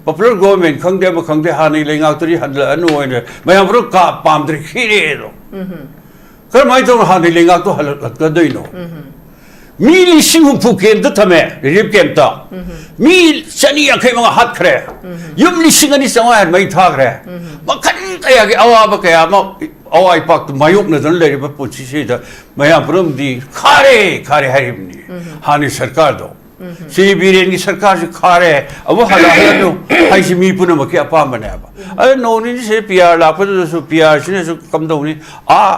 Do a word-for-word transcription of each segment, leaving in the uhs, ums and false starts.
Popular government ꯈꯪꯗꯦ, ꯑꯃ ꯈꯪꯗꯦ, ꯍꯥꯟꯅꯒꯤ ꯂꯩꯉꯥꯛꯇꯨꯗꯤ ꯍꯜꯂꯛꯑꯅꯨ ꯍꯥꯏꯅ ꯃꯌꯥꯝ ꯄꯨꯝꯅꯃꯛ ꯀꯥ ꯄꯥꯝꯗ꯭ꯔꯦ, ꯈꯤꯔꯦꯗꯣ꯫ ꯀꯔꯝꯍꯥꯏꯅ ꯇꯧꯅ ꯍꯥꯟꯅꯒꯤ ꯂꯩꯉꯥꯛꯇꯣ ꯍꯜꯂꯛꯂꯛꯀꯗꯣꯏꯅꯣ? ꯃꯤ ꯂꯤꯁꯤꯡ ꯍꯨꯝꯐꯨ ꯀꯦꯝꯇ ꯊꯝꯃꯦ, ꯔꯤꯂꯤꯐ ꯀꯦꯝꯇ꯫ ꯃꯤ ꯆꯅꯤ ꯌꯥꯡꯈꯩ ꯃꯉꯥ ꯍꯥꯠꯈ꯭ꯔꯦ꯫ ꯌꯨꯝ ꯂꯤꯁꯤꯡ ꯑꯅꯤ ꯆꯥꯝꯃꯉꯥ ꯍꯦꯟꯅ ꯃꯩ ꯊꯥꯈ꯭ꯔꯦ꯫ ꯃꯈꯜ ꯀꯌꯥꯒꯤ ꯑꯋꯥꯕ ꯀꯌꯥ ꯑꯃ, ꯑꯋꯥ ꯏꯄꯥꯛꯇ ꯃꯥꯌꯣꯛꯅꯗꯨꯅ ꯂꯩꯔꯤꯕ ꯄꯨꯟꯁꯤꯁꯤꯗ ꯃꯌꯥꯝ ꯄꯨꯝꯅꯃꯛꯇꯤ ꯈꯥꯔꯦ, ꯈꯥꯔꯦ ꯍꯥꯏꯔꯤꯕꯅꯤ꯫ ꯍꯥꯟꯅꯒꯤ ꯁꯔꯀꯥꯔꯗꯣ꯫ ꯁꯤ ꯕꯤꯔꯦꯟꯒꯤ ꯁꯔꯀꯥꯔꯁꯤ ꯈꯥꯔꯦ, ꯑꯃꯨꯛ ꯍꯜꯂꯛꯍꯜꯂꯅꯨ ꯍꯥꯏꯁꯤ ꯃꯤ ꯄꯨꯝꯅꯃꯛꯀꯤ ꯑꯄꯥꯝꯕꯅꯦꯕ꯫ ꯑꯗ ꯅꯣꯡ ꯅꯤꯅꯤꯁꯤꯗ ꯄꯤ ꯑꯥꯔ ꯂꯥꯛꯄꯗꯨꯗꯁꯨ ꯄꯤ ꯑꯥꯔꯁꯤꯅꯁꯨ ꯀꯝꯗꯧꯅꯤ? ꯑꯥ,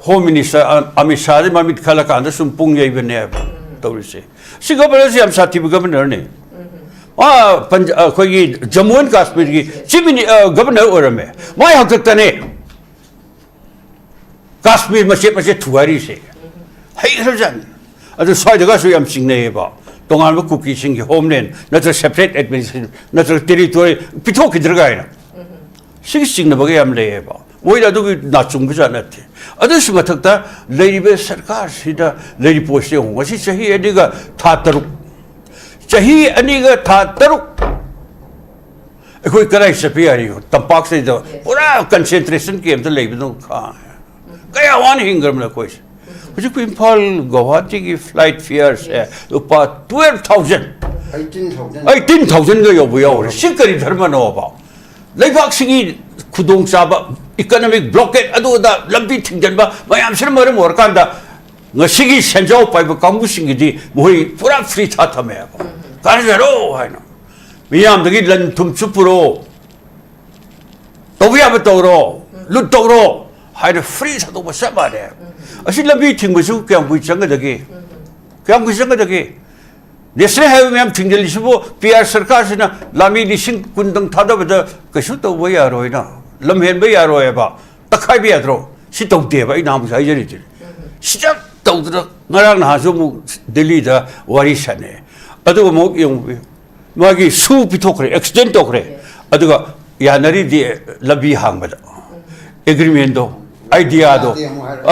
ꯍꯣꯝ ꯃꯤꯅꯤꯁꯇꯔ ꯑ-, ꯑꯃꯤꯠ ꯁꯥꯍꯗꯤ ꯃꯃꯤꯠ ꯈꯜꯂꯀꯥꯟꯗ ꯁꯨꯝ ꯄꯨꯡ ꯌꯩꯕꯅꯦꯕ ꯇꯧꯔꯤꯁꯦ꯫ ꯁꯤ ꯒꯕꯔꯅꯔꯁꯤ ꯌꯥꯝ ꯁꯥꯊꯤꯕ ꯒꯕꯔꯅꯔꯅꯤ꯫ ꯃꯥ ꯄꯟꯖ-, ꯑꯩꯈꯣꯏꯒꯤ ꯖꯝꯃꯨ ꯑꯦꯟ ꯀꯥꯁꯃꯤꯔꯒꯤ ꯆꯤꯐ ꯃꯤꯅꯤ-, ꯑ, ꯒꯕꯔꯅꯔ ꯑꯣꯏꯔꯝꯃꯦ꯫ ꯃꯥꯏ ꯍꯥꯛꯇꯛꯇꯅꯦ ꯀꯥꯁꯃꯤꯔ ꯃꯆꯦꯠ ꯃꯆꯦꯠ ꯊꯨꯒꯥꯏꯔꯤꯁꯦ꯫ ꯍꯩꯈ꯭ꯔꯖꯥꯠꯅꯤ꯫ ꯑꯗꯨ ꯁ꯭ꯋꯥꯏꯗꯒꯁꯨ ꯌꯥꯝ ꯆꯤꯡꯅꯩꯌꯦꯕ, ꯇꯣꯉꯥꯟꯕ ꯀꯨꯀꯤꯁꯤꯡꯒꯤ ꯍꯣꯝꯂꯦꯟ ꯅꯠꯇ꯭ꯔꯒ ꯁꯦꯄꯔꯦꯠ ꯑꯦꯗꯃꯤꯅꯤꯁꯇ꯭ꯔꯦꯁꯟ ꯅꯠꯇ꯭ꯔꯒ ꯇꯦꯔꯤꯇꯣꯔꯤ ꯄꯤꯊꯣꯛꯈꯤꯗ꯭ꯔꯒ ꯍꯥꯏꯅ꯫ ꯁꯤꯒꯤ ꯆꯤꯡꯅꯕꯒ ꯌꯥꯝ ꯂꯩꯌꯦꯕ꯫ ꯃꯣꯏꯗ ꯑꯗꯨꯒꯤ ꯅꯥꯆꯨꯡꯕꯖꯥꯠ ꯅꯠꯇꯦ꯫ ꯑꯗꯨꯁꯨ ꯃꯊꯛꯇ ꯂꯩꯔꯤꯕ ꯁꯔꯀꯥꯔꯁꯤꯗ ꯂꯩꯔꯤꯕ ꯄꯣꯠꯁꯦ ꯌꯦꯡꯉꯨ, ꯉꯁꯤ ꯆꯍꯤ ꯑꯅꯤꯒ ꯊꯥ ꯇꯔꯨꯛ, ꯆꯍꯤ ꯑꯅꯤꯒ ꯊꯥ ꯇꯔꯨꯛ ꯑꯩꯈꯣꯏ ꯀꯗꯥꯏ ꯆꯠꯄ ꯌꯥꯔꯤ? ꯇꯝꯄꯥꯛꯁꯤꯗ ꯄꯨꯔꯥ ꯀꯟꯁꯦꯟꯇ꯭ꯔꯦꯁꯟ ꯀꯦꯝꯇ ꯂꯩꯕꯗꯧꯅ ꯈꯥꯡꯉꯦ꯫ ꯀꯌꯥ ꯋꯥꯅ ꯍꯤꯡꯈ꯭ꯔꯕꯅꯣ ꯑꯩꯈꯣꯏꯁꯦ꯫ ꯍꯧꯖꯤꯛ ꯏꯝꯐꯥꯜ ꯒꯧꯍꯥꯇꯤꯒꯤ ꯐ꯭ꯂꯥꯏꯠ ꯐꯤꯌꯔꯁꯦ ꯂꯨꯄꯥ twelve thousand, eighteen thousand. Eighteen ꯊꯥꯎꯖꯟꯒ ꯌꯧꯕ ꯌꯥꯎꯔꯦ꯫ ꯁꯤ ꯀꯔꯤ ꯙꯔꯃꯅꯣꯕ? ꯂꯩꯕꯥꯛꯁꯤꯒꯤ ꯈꯨꯗꯣꯡꯆꯥꯕ, ꯏꯀꯅꯣꯃꯤꯛ ꯕ꯭ꯂꯣꯀꯦꯠ, ꯑꯗꯨ ꯑꯗꯥ, ꯂꯝꯕꯤ ꯊꯤꯡꯖꯤꯟꯕ ꯃꯌꯥꯝꯁꯤꯅ ꯃꯔꯝ ꯑꯣꯏꯔꯀꯥꯟꯗ ꯉꯁꯤꯒꯤ ꯁꯦꯟꯖꯥꯎ ꯄꯥꯏꯕ ꯀꯥꯡꯕꯨꯁꯤꯡꯒꯤꯗꯤ ꯃꯈꯣꯏ ꯄꯨꯔꯥ ꯐ꯭ꯔꯤ ꯊꯥ ꯊꯝꯃꯦꯕ꯫ ꯀꯥꯟꯅꯖꯔꯣ ꯍꯥꯏꯅ꯫ ꯃꯤꯌꯥꯝꯗꯒꯤ ꯂꯟ ꯊꯨꯝ ꯆꯨꯞꯄꯨꯔꯣ, ꯇꯧꯕ ꯌꯥꯕ ꯇꯧꯔꯣ, ꯂꯨꯠ ꯇꯧꯔꯣ ꯍꯥꯏꯅ ꯐ꯭ꯔꯤ ꯊꯥꯗꯣꯛꯄ ꯆꯞ ꯃꯥꯟꯅꯩ꯫ ꯑꯁꯤ ꯂꯝꯕꯤ ꯊꯤꯡꯕꯁꯨ ꯀꯌꯥꯝ ꯀꯨꯏ ꯆꯪꯒꯗꯒꯦ? ꯀꯌꯥꯝ ꯀꯨꯏ ꯆꯪꯒꯗꯒꯦ? ꯅꯦꯁꯅꯦꯜ ꯍꯥꯏꯋꯦ ꯃꯌꯥꯝ ꯊꯤꯡꯖꯤꯜꯂꯤꯁꯤꯕꯨ ꯄꯤ ꯑꯥꯔ ꯁꯔꯀꯥꯔꯁꯤꯅ ꯂꯥꯃꯤ ꯂꯤꯁꯤꯡ ꯀꯨꯟꯗꯪ ꯊꯥꯗꯕꯗ ꯀꯩꯁꯨ ꯇꯧꯕ ꯌꯥꯔꯣꯏꯅ, ꯂꯝ ꯍꯦꯟꯕ ꯌꯥꯔꯣꯏ ꯍꯥꯏꯕ ꯇꯛꯈꯥꯏꯕ ꯌꯥꯗ꯭ꯔꯣ? ꯁꯤ ꯇꯧꯗꯦꯕ, ꯑꯩ ꯅꯍꯥꯟꯃꯨꯛꯁꯨ ꯍꯥꯏꯖꯔꯤꯗꯨꯅꯤ꯫ ꯁꯤꯗ ꯇꯧꯗꯅ ꯉꯔꯥꯡ ꯅꯍꯥꯟꯁꯨ ꯑꯃꯨꯛ ꯗꯤꯜꯂꯤꯗ ꯋꯥꯔꯤ ꯁꯥꯟꯅꯩ꯫ ꯑꯗꯨꯒ ꯑꯃꯨꯛ ꯌꯦꯡꯉꯨ, ꯃꯥꯒꯤ ꯁꯨ ꯄꯤꯊꯣꯛꯈ꯭ꯔꯦ, ꯑꯦꯛꯁꯇꯦꯟ ꯇꯧꯈ꯭ꯔꯦ꯫ ꯑꯗꯨꯒ ꯌꯥꯅꯔꯤꯗꯤ ꯂꯝꯕꯤ ꯍꯥꯡꯕꯗ ꯑꯦꯒ꯭ꯔꯤꯃꯦꯟꯗꯣ, ꯑꯥꯏꯗꯤꯌꯥꯗꯣ꯫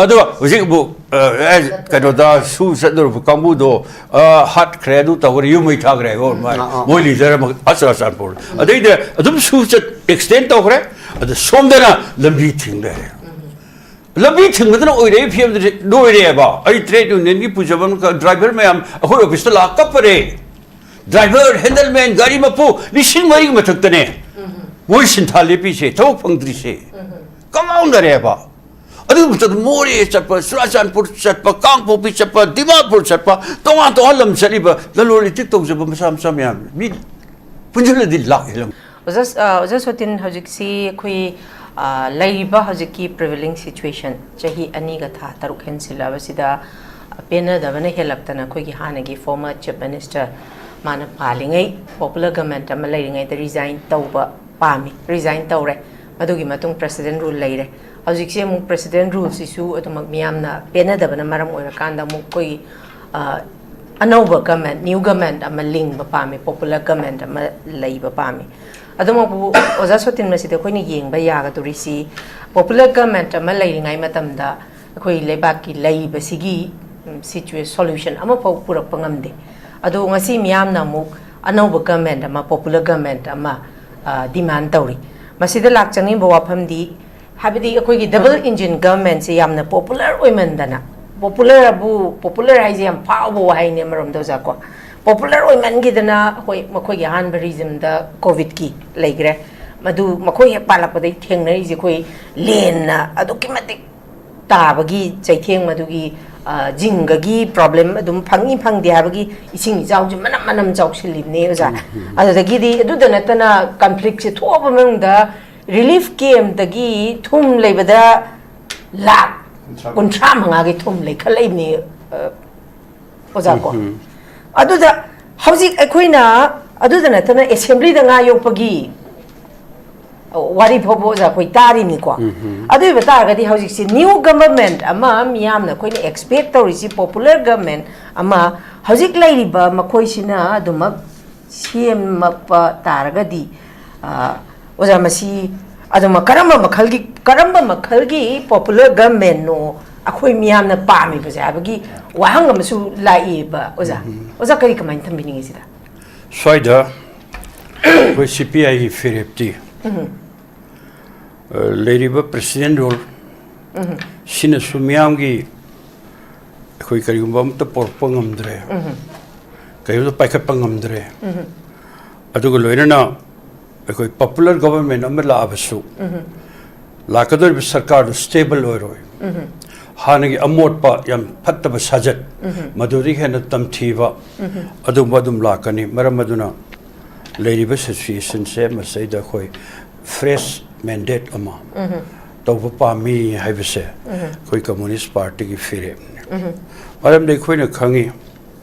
ꯑꯗꯨꯒ ꯍꯧꯖꯤꯛ ꯑꯃꯨꯛ ꯑ, ꯑꯦ, ꯀꯩꯅꯣꯗ ꯁꯨ ꯆꯠꯂꯨꯔꯕ ꯀꯥꯡꯕꯨꯗꯣ, ꯑ, ꯍꯥꯠꯈ꯭ꯔꯦ, ꯑꯗꯨ ꯇꯧꯈ꯭ꯔꯦ, ꯌꯨꯝ ꯃꯩ ꯊꯥꯈ꯭ꯔꯦ, ꯍꯣꯏ, ꯃꯥ-, ꯑꯥ, ꯑꯥ, ꯃꯣꯏ ꯑꯥ꯫ ꯂꯤꯗꯔ ꯑꯃ ꯑꯆꯨꯔꯥꯆꯥꯟꯄꯨꯔ꯫ ꯑꯗꯩꯗ ꯑꯗꯨꯝ ꯁꯨ ꯆꯠ-, ꯑꯦꯛꯁꯇꯦꯟ ꯇꯧꯈ꯭ꯔꯦ, ꯑꯗ ꯁꯣꯝꯗꯅ ꯂꯝꯕꯤ ꯊꯤꯡ ꯂꯩꯔꯦ꯫ ꯂꯝꯕꯤ ꯊꯤꯡꯕꯗꯨꯅ ꯑꯣꯏꯔꯛꯏ ꯐꯤꯕꯝꯗꯨꯗꯤ ꯂꯣꯏꯔꯦꯕ꯫ ꯑꯩ ꯇ꯭ꯔꯦꯗ ꯌꯨꯅꯤꯌꯟꯒꯤ ꯄꯨꯖꯕ ꯑꯃ, ꯗ꯭ꯔꯥꯏꯚꯔ ꯃꯌꯥꯝ ꯑꯩꯈꯣꯏ ꯑꯣꯐꯤꯁꯇ ꯂꯥꯛꯑ ꯀꯞꯄꯔꯦ꯫ ꯗ꯭ꯔꯥꯏꯚꯔ, ꯍꯦꯟꯗꯜꯃꯦꯟ, ꯒꯥꯔꯤ ꯃꯄꯨ ꯂꯤꯁꯤꯡ ꯃꯔꯤꯒꯤ ꯃꯊꯛꯇꯅꯦ꯫ ꯃꯣꯏ ꯁꯤꯟꯊꯥ ꯂꯦꯞꯄꯤꯁꯦ, ꯊꯕꯛ ꯐꯪꯗ꯭ꯔꯤꯁꯦ꯫ ꯀꯉꯥꯎꯅꯔꯦꯕ꯫ ꯑꯗꯨꯒꯤ ꯃꯊꯛꯇ ꯃꯣꯔꯦ ꯆꯠꯄ, ꯆꯨꯔꯥꯆꯥꯟꯄꯨꯔ ꯆꯠꯄ, ꯀꯥꯡꯄꯣꯛꯄꯤ ꯆꯠꯄ, ꯗꯤꯃꯥꯄꯨꯔ ꯆꯠꯄ, ꯇꯣꯉꯥꯟ ꯇꯣꯉꯥꯟ ꯂꯝ ꯆꯠꯂꯤꯕ ꯂꯂꯣꯟ ꯏꯇꯤꯛ ꯇꯧꯖꯕ ꯃꯆꯥ ꯃꯆꯥ ꯃꯌꯥꯝ, ꯃꯤ ꯄꯨꯟꯁꯤꯜꯂꯗꯤ ꯂꯥꯛ ꯍꯦꯜꯂꯝ-꯫ ꯑꯣꯖꯥ, ꯑ, ꯑꯣꯖꯥ ꯁꯣꯇꯤꯟ, ꯍꯧꯖꯤꯛꯁꯤ ꯑꯩꯈꯣꯏ, ꯑ, ꯂꯩꯔꯤꯕ ꯍꯧꯖꯤꯛꯀꯤ prevailing situation, ꯆꯍꯤ ꯑꯅꯤꯒ ꯊꯥ ꯇꯔꯨꯛ ꯍꯦꯟꯁꯤꯜꯂꯛꯑꯕꯁꯤꯗ, ꯑ, ꯄꯦꯟꯅꯗꯕꯅ ꯍꯦꯜꯂꯛꯇꯅ ꯑꯩꯈꯣꯏꯒꯤ ꯍꯥꯟꯅꯒꯤ former Chief Minister ꯃꯥꯅ ꯄꯥꯜꯂꯤꯉꯩ, popular government ꯑꯃ ꯂꯩꯔꯤꯉꯩꯗ resign ꯇꯧꯕ ꯄꯥꯝꯃꯤ, resign ꯇꯧꯔꯦ꯫ ꯃꯗꯨꯒꯤ ꯃꯇꯨꯡ President Rule ꯂꯩꯔꯦ꯫ ꯍꯧꯖꯤꯛꯁꯦ ꯑꯃꯨꯛ President Ruleꯁꯤꯁꯨ ꯑꯗꯨꯃꯛ ꯃꯤꯌꯥꯝꯅ ꯄꯦꯟꯅꯗꯕꯅ ꯃꯔꯝ ꯑꯣꯏꯔꯀꯥꯟꯗ ꯑꯃꯨꯛ ꯑꯩꯈꯣꯏꯒꯤ, ꯑ, ꯑꯅꯧꯕ government, new government ꯑꯃ ꯂꯤꯡꯕ ꯄꯥꯝꯃꯤ, popular government ꯑꯃ ꯂꯩꯕ ꯄꯥꯝꯃꯤ꯫ ꯑꯗꯨꯃꯛꯄꯨ ꯑꯣꯖꯥ ꯁꯣꯇꯤꯟ, ꯃꯁꯤꯗ ꯑꯩꯈꯣꯏꯅ ꯌꯦꯡꯕ ꯌꯥꯒꯗꯧꯔꯤꯁꯤ, popular government ꯑꯃ ꯂꯩꯔꯤꯉꯩ ꯃꯇꯝꯗ ꯑꯩꯈꯣꯏ ꯂꯩꯕꯥꯛꯀꯤ ꯂꯩꯔꯤꯕꯁꯤꯒꯤ, ꯎꯝ, situa-, solution ꯑꯃꯐꯥꯎ ꯄꯨꯔꯛꯄ ꯉꯝꯗꯦ꯫ ꯑꯗꯣ ꯉꯁꯤ ꯃꯤꯌꯥꯝꯅ ꯑꯃꯨꯛ ꯑꯅꯧꯕ government ꯑꯃ, popular government ꯑꯃ, ꯑ, demand ꯇꯧꯔꯤ꯫ ꯃꯁꯤꯗ ꯂꯥꯛꯆꯅꯤꯡꯕ ꯋꯥꯐꯝꯗꯤ, ꯍꯥꯏꯕꯗꯤ ꯑꯩꯈꯣꯏꯒꯤ double engine governmentꯁꯦ ꯌꯥꯝꯅ popular ꯑꯣꯏꯃꯟꯗꯅ, popular ꯑꯕꯨ, popular ꯍꯥꯏꯁꯦ ꯌꯥꯝ ꯐꯥꯎꯕ ꯋꯥꯍꯩꯅꯦ ꯑꯃꯔꯣꯝꯗ, ꯑꯣꯖꯥ ꯀꯣ꯫ Popular ꯑꯣꯏꯃꯟꯈꯤꯗꯅ, ꯍꯣꯏ, ꯃꯈꯣꯏꯒꯤ ꯑꯍꯥꯟꯕ regime ꯗ COVID ꯀꯤ ꯂꯩꯈ꯭ꯔꯦ, ꯃꯗꯨ ꯃꯈꯣꯏ ꯍꯦꯛ ꯄꯥꯜꯂꯛꯄꯗꯒꯤ ꯊꯦꯡꯅꯔꯤꯁꯦ ꯑꯩꯈꯣꯏ ꯂꯦꯟꯅ ꯑꯗꯨꯛꯀꯤ ꯃꯇꯤꯛ ꯇꯥꯕꯒꯤ ꯆꯩꯊꯦꯡ, ꯃꯗꯨꯒꯤ, ꯑ, ꯖꯤꯡꯒꯒꯤ problem ꯑꯗꯨꯝ ꯐꯪꯏ ꯐꯪꯗꯦ ꯍꯥꯏꯕꯒꯤ ꯏꯁꯤꯡ ꯏꯆꯥꯎꯁꯦ ꯃꯅꯝ ꯃꯅꯝ ꯆꯥꯎꯁꯤꯜꯂꯤꯕꯅꯦ, ꯑꯣꯖꯥ꯫ ꯎꯝ, ꯎꯝ꯫ ꯑꯗꯨꯗꯒꯤꯗꯤ ꯑꯗꯨꯗ ꯅꯠꯇꯅ conflict ꯁꯦ ꯊꯣꯛꯑꯕ ꯃꯅꯨꯡꯗ relief camp ꯇꯒꯤ ꯊꯨꯝ ꯂꯩꯕꯗ ꯂꯥꯈ ꯀꯨꯟꯊ꯭ꯔꯥ꯫ ꯀꯨꯟꯊ꯭ꯔꯥ ꯃꯉꯥꯒꯤ ꯊꯨꯝ ꯂꯩꯈꯠꯂꯛꯏꯕꯅꯤ, ꯑ, ꯑꯣꯖꯥ ꯀꯣ꯫ ꯎꯝ, ꯎꯝ꯫ ꯑꯗꯨꯗ ꯍꯧꯖꯤꯛ ꯑꯩꯈꯣꯏꯅ ꯑꯗꯨꯗ ꯅꯠꯇꯅ assembly ꯗ ꯉꯥ ꯌꯣꯛꯄꯒꯤ ꯋꯥꯔꯤ ꯐꯥꯎꯕ, ꯑꯣꯖꯥ, ꯑꯩꯈꯣꯏ ꯇꯥꯔꯤꯅꯤꯀꯣ꯫ ꯎꯝ, ꯎꯝ꯫ ꯑꯗꯨ ꯑꯣꯏꯕ ꯇꯥꯔꯒꯗꯤ ꯍꯧꯖꯤꯛꯁꯤ new government ꯑꯃ ꯃꯤꯌꯥꯝꯅ ꯑꯩꯈꯣꯏꯅ expect ꯇꯧꯔꯤꯁꯤ, popular government ꯑꯃ ꯍꯧꯖꯤꯛ ꯂꯩꯔꯤꯕ ꯃꯈꯣꯏꯁꯤꯅ ꯑꯗꯨꯃꯛ ꯁꯦꯝꯃꯛꯄ ꯇꯥꯔꯒꯗꯤ, ꯑ, ꯑꯣꯖꯥ, ꯃꯁꯤ ꯑꯗꯨꯃꯛ ꯀꯔꯝꯕ ꯃꯈꯜꯒꯤ, ꯀꯔꯝꯕ ꯃꯈꯜꯒꯤ popular government ꯅꯣ ꯑꯩꯈꯣꯏ ꯃꯤꯌꯥꯝꯅ ꯄꯥꯝꯃꯤꯕꯁꯦ ꯍꯥꯏꯕꯒꯤ ꯋꯥꯍꯪ ꯑꯃꯁꯨ ꯂꯥꯛꯏꯕ, ꯑꯣꯖꯥ꯫ ꯑꯣꯖꯥ, ꯀꯔꯤ, ꯀꯃꯥꯏꯅ ꯊꯝꯕꯤꯅꯤꯡꯉꯤ ꯁꯤꯗ? ꯁ꯭ꯋꯥꯏꯗ ꯑꯩꯈꯣꯏ ꯁꯤ ꯄꯤ ꯑꯥꯏꯒꯤ ꯐꯤꯔꯦꯞꯇꯤ, ꯑ, ꯂꯩꯔꯤꯕ president rule ꯁꯤꯅꯁꯨ ꯃꯤꯌꯥꯝꯒꯤ ꯑꯩꯈꯣꯏ ꯀꯔꯤꯒꯨꯝꯕ ꯑꯃꯠꯇ ꯄꯣꯔꯛꯄ ꯉꯝꯗ꯭ꯔꯦ, ꯀꯔꯤꯒꯨꯝꯕ ꯄꯥꯏꯈꯠꯄ ꯉꯝꯗ꯭ꯔꯦ꯫ ꯑꯗꯨꯒ ꯂꯣꯏꯅꯅ ꯑꯩꯈꯣꯏ popular government ꯑꯃ ꯂꯥꯛꯑꯕꯁꯨ ꯂꯥꯛꯀꯗꯧꯔꯤꯕ ꯁꯔꯀꯥꯔꯗꯨ stable ꯑꯣꯏꯔꯣꯏ꯫ ꯍꯥꯟꯅꯒꯤ ꯑꯃꯣꯠꯄ, ꯌꯥꯝ ꯐꯠꯇꯕ ꯁꯥꯖꯠ, ꯃꯗꯨꯗꯒꯤ ꯍꯦꯟꯅ ꯇꯝꯊꯤꯕ ꯑꯗꯨꯒꯨꯝꯕ ꯑꯗꯨꯝ ꯂꯥꯛꯀꯅꯤ꯫ ꯃꯔꯝ ꯑꯗꯨꯅ ꯂꯩꯔꯤꯕ situationꯁꯦ ꯃꯁꯤꯗ ꯑꯩꯈꯣꯏ fresh mandate ꯑꯃ ꯇꯧꯕ ꯄꯥꯝꯃꯤ ꯍꯥꯏꯕꯁꯦ ꯑꯩꯈꯣꯏ Communist Partyꯒꯤ ꯐꯤꯔꯦꯞꯅꯤ꯫ ꯃꯔꯝꯗꯤ ꯑꯩꯈꯣꯏꯅ ꯈꯪꯉꯤ,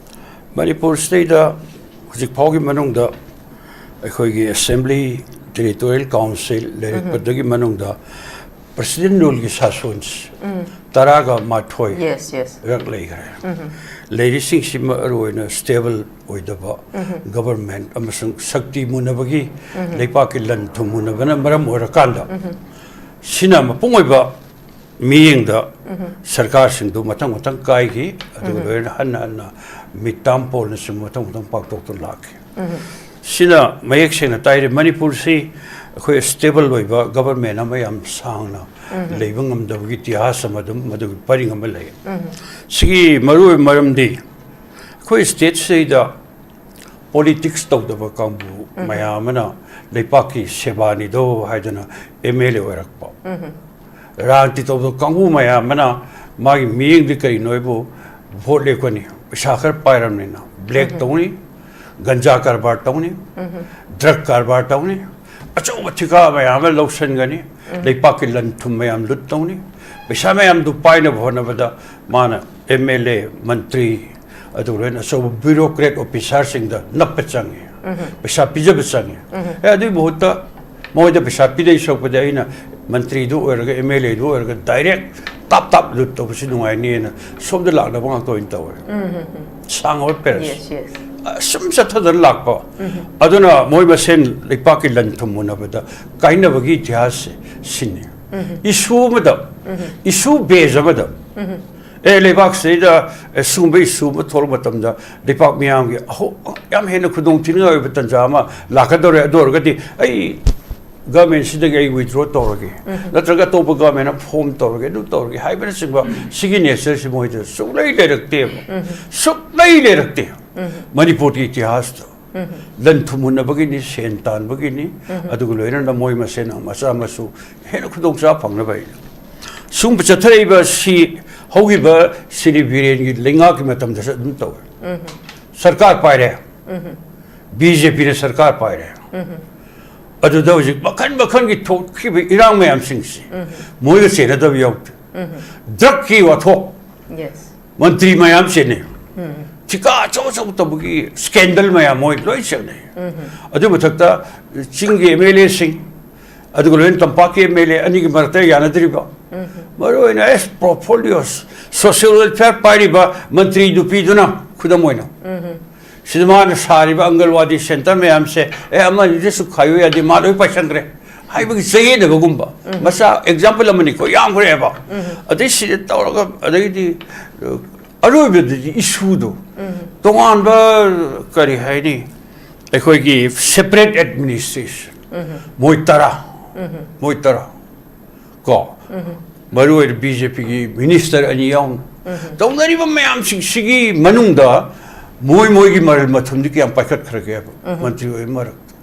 ꯃꯅꯤꯄꯨꯔꯁꯤꯗꯩꯗ ꯍꯧꯖꯤꯛ ꯐꯥꯎꯒꯤ ꯃꯅꯨꯡꯗ ꯑꯩꯈꯣꯏꯒꯤ Assembly, Territorial Council ꯂꯩꯔꯛꯄꯗꯒꯤ ꯃꯅꯨꯡꯗ president ruleꯒꯤ ꯁꯥꯁꯣꯟꯁꯤ ꯇꯔꯥꯒ ꯃꯥꯊꯣꯏ Yes, yes. ꯔꯛ ꯂꯩꯈ꯭ꯔꯦ꯫ ꯂꯩꯔꯤꯁꯤꯡꯁꯤ ꯃꯔꯨ ꯑꯣꯏꯅ stable ꯑꯣꯏꯗꯕ government ꯑꯃꯁꯨꯡ ꯁꯛꯇꯤ ꯃꯨꯟꯅꯕꯒꯤ, ꯂꯩꯄꯥꯛꯀꯤ ꯂꯟ ꯊꯨꯝ ꯃꯨꯟꯅꯕꯅ ꯃꯔꯝ ꯑꯣꯏꯔꯀꯥꯟꯗ, ꯁꯤꯅ ꯃꯄꯨꯡ ꯑꯣꯏꯕ ꯃꯤꯠꯌꯦꯡꯗ ꯁꯔꯀꯥꯔꯁꯤꯡꯗꯨ ꯃꯊꯪ ꯃꯊꯪ ꯀꯥꯏꯈꯤ꯫ ꯑꯗꯨꯒ ꯂꯣꯏꯅꯅ ꯍꯟꯅ ꯍꯟꯅ ꯃꯤꯠ ꯇꯥꯝ ꯄꯣꯜꯅꯆꯤꯡꯕ ꯃꯊꯪ ꯃꯊꯪ ꯄꯥꯛꯊꯣꯛꯇꯨꯅ ꯂꯥꯛꯈꯤ꯫ ꯁꯤꯅ ꯃꯌꯦꯛ ꯁꯦꯡꯅ ꯇꯥꯛꯏ, ꯃꯅꯤꯄꯨꯔꯁꯤ ꯑꯩꯈꯣꯏ stable ꯑꯣꯏꯕ government ꯑꯃ ꯌꯥꯝ ꯁꯥꯡꯅ ꯂꯩꯕ ꯉꯝꯗꯕꯒꯤ ꯏꯇꯤꯍꯥꯁ ꯑꯃ ꯑꯗꯨꯝ ꯃꯗꯨꯒꯤ ꯄꯔꯤꯡ ꯑꯃ ꯂꯩ꯫ ꯁꯤꯒꯤ ꯃꯔꯨꯑꯣꯏꯕ ꯃꯔꯝꯗꯤ ꯑꯩꯈꯣꯏ stateꯁꯤꯗ politics ꯇꯧꯗꯕ ꯀꯥꯡꯕꯨ ꯃꯌꯥꯝ ꯑꯃꯅ ꯂꯩꯄꯥꯛꯀꯤ ꯁꯦꯕꯥꯅꯤꯗꯣ ꯍꯥꯏꯗꯅ M L A ꯑꯣꯏꯔꯛꯄ꯫ ꯔꯥꯖꯅꯤꯇꯤ ꯇꯧꯗꯕ ꯀꯥꯡꯕꯨ ꯃꯌꯥꯝ ꯑꯃꯅ ꯃꯥꯒꯤ ꯃꯤꯠꯌꯦꯡꯗꯤ ꯀꯔꯤꯅꯣ ꯍꯥꯏꯕꯨ, vote ꯂꯦꯞꯀꯅꯤ, ꯄꯩꯁꯥ ꯈꯔ ꯄꯥꯏꯔꯕꯅꯤꯅ black ꯇꯧꯅꯤ, ꯒꯟꯖꯥ ꯀꯔꯕꯥꯔ ꯇꯧꯅꯤ, drug ꯀꯔꯕꯥꯔ ꯇꯧꯅꯤ, ꯑꯆꯧꯕ ꯊꯤꯀꯥ ꯃꯌꯥꯝ ꯑꯃ ꯂꯧꯁꯤꯟꯒꯅꯤ, ꯂꯩꯄꯥꯛꯀꯤ ꯂꯟ ꯊꯨꯝ ꯃꯌꯥꯝ ꯂꯨꯠ ꯇꯧꯅꯤ, ꯄꯩꯁꯥ ꯃꯌꯥꯝꯗꯨ ꯄꯥꯏꯅꯕ ꯍꯣꯠꯅꯕꯗ ꯃꯥꯅ M L A, ꯃꯟꯇ꯭ꯔꯤ, ꯑꯗꯨꯒ ꯂꯣꯏꯅ ꯑꯆꯧꯕ bureaucrat officerꯁꯤꯡꯗ ꯅꯞꯄ ꯆꯪꯉꯤ, ꯄꯩꯁꯥ ꯄꯤꯖꯕ ꯆꯪꯉꯤ꯫ ꯑꯦ, ꯑꯗꯨꯒꯤ ꯃꯍꯨꯠꯇ ꯃꯣꯏꯗ ꯄꯩꯁꯥ ꯄꯤꯗꯣꯏ ꯁꯔꯨꯛꯄꯨꯗꯤ ꯑꯩꯅ ꯃꯟꯇ꯭ꯔꯤꯗꯨ ꯑꯣꯏꯔꯒ, M L Aꯗꯨ ꯑꯣꯏꯔꯒ direct ꯇꯥꯞ ꯇꯥꯞ ꯂꯨꯠ ꯇꯧꯕꯁꯤ ꯅꯨꯡꯉꯥꯏꯅꯤꯅ ꯁꯣꯝꯗ ꯂꯥꯛꯅꯕ ꯉꯥꯛꯇ ꯑꯣꯏꯅ ꯇꯧꯔꯦ꯫ ꯁꯥꯡꯉꯕ ꯄꯦꯔꯦꯁ꯫ Yes, yes. ꯑꯁꯨꯝ ꯆꯠꯊꯗꯅ ꯂꯥꯛꯄ꯫ ꯑꯗꯨꯅ ꯃꯣꯏ ꯃꯁꯦꯟ ꯂꯩꯄꯥꯛꯀꯤ ꯂꯟ ꯊꯨꯝ ꯃꯨꯟꯅꯕꯗ ꯀꯥꯏꯅꯕꯒꯤ ꯏꯇꯤꯍꯥꯁꯁꯦ ꯁꯤꯅꯤ꯫ Issue ꯑꯃꯗ, issue base ꯑꯃꯗ ꯎꯝ꯫ ꯑꯦ, ꯂꯩꯕꯥꯛꯁꯤꯗꯩꯗ, ꯑꯦ, ꯁꯤꯒꯨꯝꯕ issue ꯑꯃ ꯊꯣꯛꯂꯛꯄ ꯃꯇꯝꯗ ꯂꯩꯕꯥꯛ ꯃꯤꯌꯥꯝꯒꯤ ꯑꯍꯣ-, ꯌꯥꯝ ꯍꯦꯟꯅ ꯈꯨꯗꯣꯡ ꯊꯤꯅꯤꯡꯉꯥꯏ ꯑꯣꯏꯕ ꯇꯥꯟꯖꯥ ꯑꯃ ꯂꯥꯛꯀꯗꯧꯔꯦ꯫ ꯑꯗꯨ ꯑꯣꯏꯔꯒꯗꯤ ꯑꯩ government ꯁꯤꯗꯒꯤ ꯑꯩ withdraw ꯇꯧꯔꯒꯦ, ꯎꯝ꯫ ꯅꯠꯇ꯭ꯔꯒ ꯑꯇꯣꯞꯄ government ꯑꯃ form ꯇꯧꯔꯒꯦ, ꯑꯗꯨ ꯇꯧꯔꯒꯦ ꯍꯥꯏꯕꯅꯆꯤꯡꯕ ꯁꯤꯒꯤ nature ꯁꯤ ꯃꯣꯏꯗ ꯁꯨꯡꯂꯩ ꯂꯩꯔꯛꯇꯦꯕ꯫ ꯎꯝ꯫ ꯁꯨꯡꯂꯩ ꯂꯩꯔꯛꯇꯦ꯫ ꯎꯝ꯫ ꯃꯅꯤꯄꯨꯔꯒꯤ ꯏꯇꯤꯍꯥꯁꯇ ꯎꯝ꯫ ꯂꯟ ꯊꯨꯝ ꯍꯨꯟꯅꯕꯒꯤꯅꯤ, ꯁꯦꯟ ꯇꯥꯟꯕꯒꯤꯅꯤ, ꯎꯝ꯫ ꯑꯗꯨꯒ ꯂꯣꯏꯅꯅ ꯃꯣꯏ ꯃꯁꯦꯟ ꯃꯆꯥ ꯃꯁꯨ ꯍꯦꯟꯅ ꯈꯨꯗꯣꯡꯆꯥꯕ ꯐꯪꯅꯕ ꯍꯥꯏꯅ꯫ ꯁꯨꯝꯕ ꯆꯠꯊꯔꯛꯏꯕ ꯁꯤ ꯍꯧꯈꯤꯕ ꯁꯤꯔꯤ ꯕꯤꯔꯦꯟꯒꯤ ꯂꯩꯉꯥꯛꯀꯤ ꯃꯇꯝꯗꯁꯨ ꯑꯗꯨꯝ ꯇꯧꯋꯦ꯫ ꯎꯝ꯫ ꯁꯔꯀꯥꯔ ꯄꯥꯏꯔꯦ, ꯎꯝ꯫ ꯕꯤ ꯖꯦ ꯄꯤꯅ ꯁꯔꯀꯥꯔ ꯄꯥꯏꯔꯦ꯫ ꯎꯝ꯫ ꯑꯗꯨꯗ ꯍꯧꯖꯤꯛ ꯃꯈꯜ ꯃꯈꯜꯒꯤ ꯊꯣꯛꯈꯤꯕ ꯏꯔꯥꯡ ꯃꯌꯥꯝꯁꯤꯡꯁꯤ ꯎꯝ꯫ ꯃꯣꯏꯒ ꯆꯦꯟꯅꯗꯕ ꯌꯥꯎꯗꯦ꯫ ꯎꯝ꯫ Drug ꯀꯤ ꯋꯥꯊꯣꯛ, ꯌꯦꯁ꯫ ꯃꯟꯇ꯭ꯔꯤ ꯃꯌꯥꯝ ꯆꯦꯟꯅꯩ꯫ ꯎꯝ꯫ ꯊꯤꯀꯥ ꯑꯆꯧ ꯑꯆꯧꯕ ꯇꯧꯕꯒꯤ scandal ꯃꯌꯥꯝ ꯃꯣꯏ ꯂꯣꯏ ꯆꯦꯟꯅꯩ꯫ ꯎꯝ꯫ ꯑꯗꯨ ꯃꯊꯛꯇ ꯆꯤꯡꯒꯤ M L A ꯁꯤꯡ, ꯑꯗꯨꯒ ꯂꯣꯏꯅ ꯇꯝꯄꯥꯛꯀꯤ M L A ꯑꯅꯤꯒꯤ ꯃꯔꯛꯇ ꯌꯥꯅꯗ꯭ꯔꯤꯕ, ꯎꯝ꯫ ꯃꯔꯨꯑꯣꯏꯅ ꯑꯦꯁ portfolios, social welfare ꯄꯥꯏꯔꯤꯕ ꯃꯟꯇ꯭ꯔꯤ ꯅꯨꯄꯤꯗꯨꯅ ꯈꯨꯗꯝ ꯑꯣꯏꯅ ꯎꯝ꯫ ꯁꯤꯗ ꯃꯥꯅ ꯁꯥꯔꯤꯕ ꯑꯪꯒꯜꯋꯥꯗꯤ centre ꯃꯌꯥꯝꯁꯦ, ꯑꯦ, ꯑꯃ ꯑꯅꯤꯗꯁꯨ ꯈꯥꯏꯌꯨ ꯌꯥꯗꯦ, ꯃꯥ ꯂꯣꯏ ꯄꯥꯏꯁꯟꯈ꯭ꯔꯦ ꯍꯥꯏꯕꯒꯤ ꯆꯌꯦꯠꯅꯕꯒꯨꯝꯕ ꯎꯝ꯫ ꯃꯆꯥ example ꯑꯃꯅꯤꯀꯣ, ꯌꯥꯝꯈ꯭ꯔꯦꯕ꯫ ꯎꯝ꯫ ꯑꯗꯩ ꯁꯤꯗ ꯇꯧꯔꯒ, ꯑꯗꯩꯗꯤ, ꯑ, ꯑꯔꯣꯏꯕꯗꯗꯤ issue ꯗꯣ ꯎꯝ꯫ ꯇꯣꯉꯥꯟꯕ, ꯀꯔꯤ ꯍꯥꯏꯅꯤ, ꯑꯩꯈꯣꯏꯒꯤ separate administration, ꯎꯝ꯫ ꯃꯣꯏ ꯇꯔꯥ, ꯎꯝ꯫ ꯃꯣꯏ ꯇꯔꯥ ꯀꯣ, ꯎꯝ꯫ ꯃꯔꯨꯑꯣꯏꯅ B J P ꯒꯤ minister ꯑꯅꯤ ꯌꯥꯎꯅ ꯎꯝ꯫ ꯇꯧꯅꯔꯤꯕ ꯃꯌꯥꯝꯁꯤꯡꯁꯤꯒꯤ ꯃꯅꯨꯡꯗ ꯃꯣꯏ ꯃꯣꯏꯒꯤ ꯃꯔꯜ ꯃꯊꯨꯝꯗꯤ ꯀꯌꯥꯝ ꯄꯥꯏꯈꯠꯈ꯭ꯔꯒꯦꯕ ꯎꯝ꯫ ꯃꯟꯇ꯭ꯔꯤ ꯑꯣꯏꯕ ꯃꯔꯛꯇ?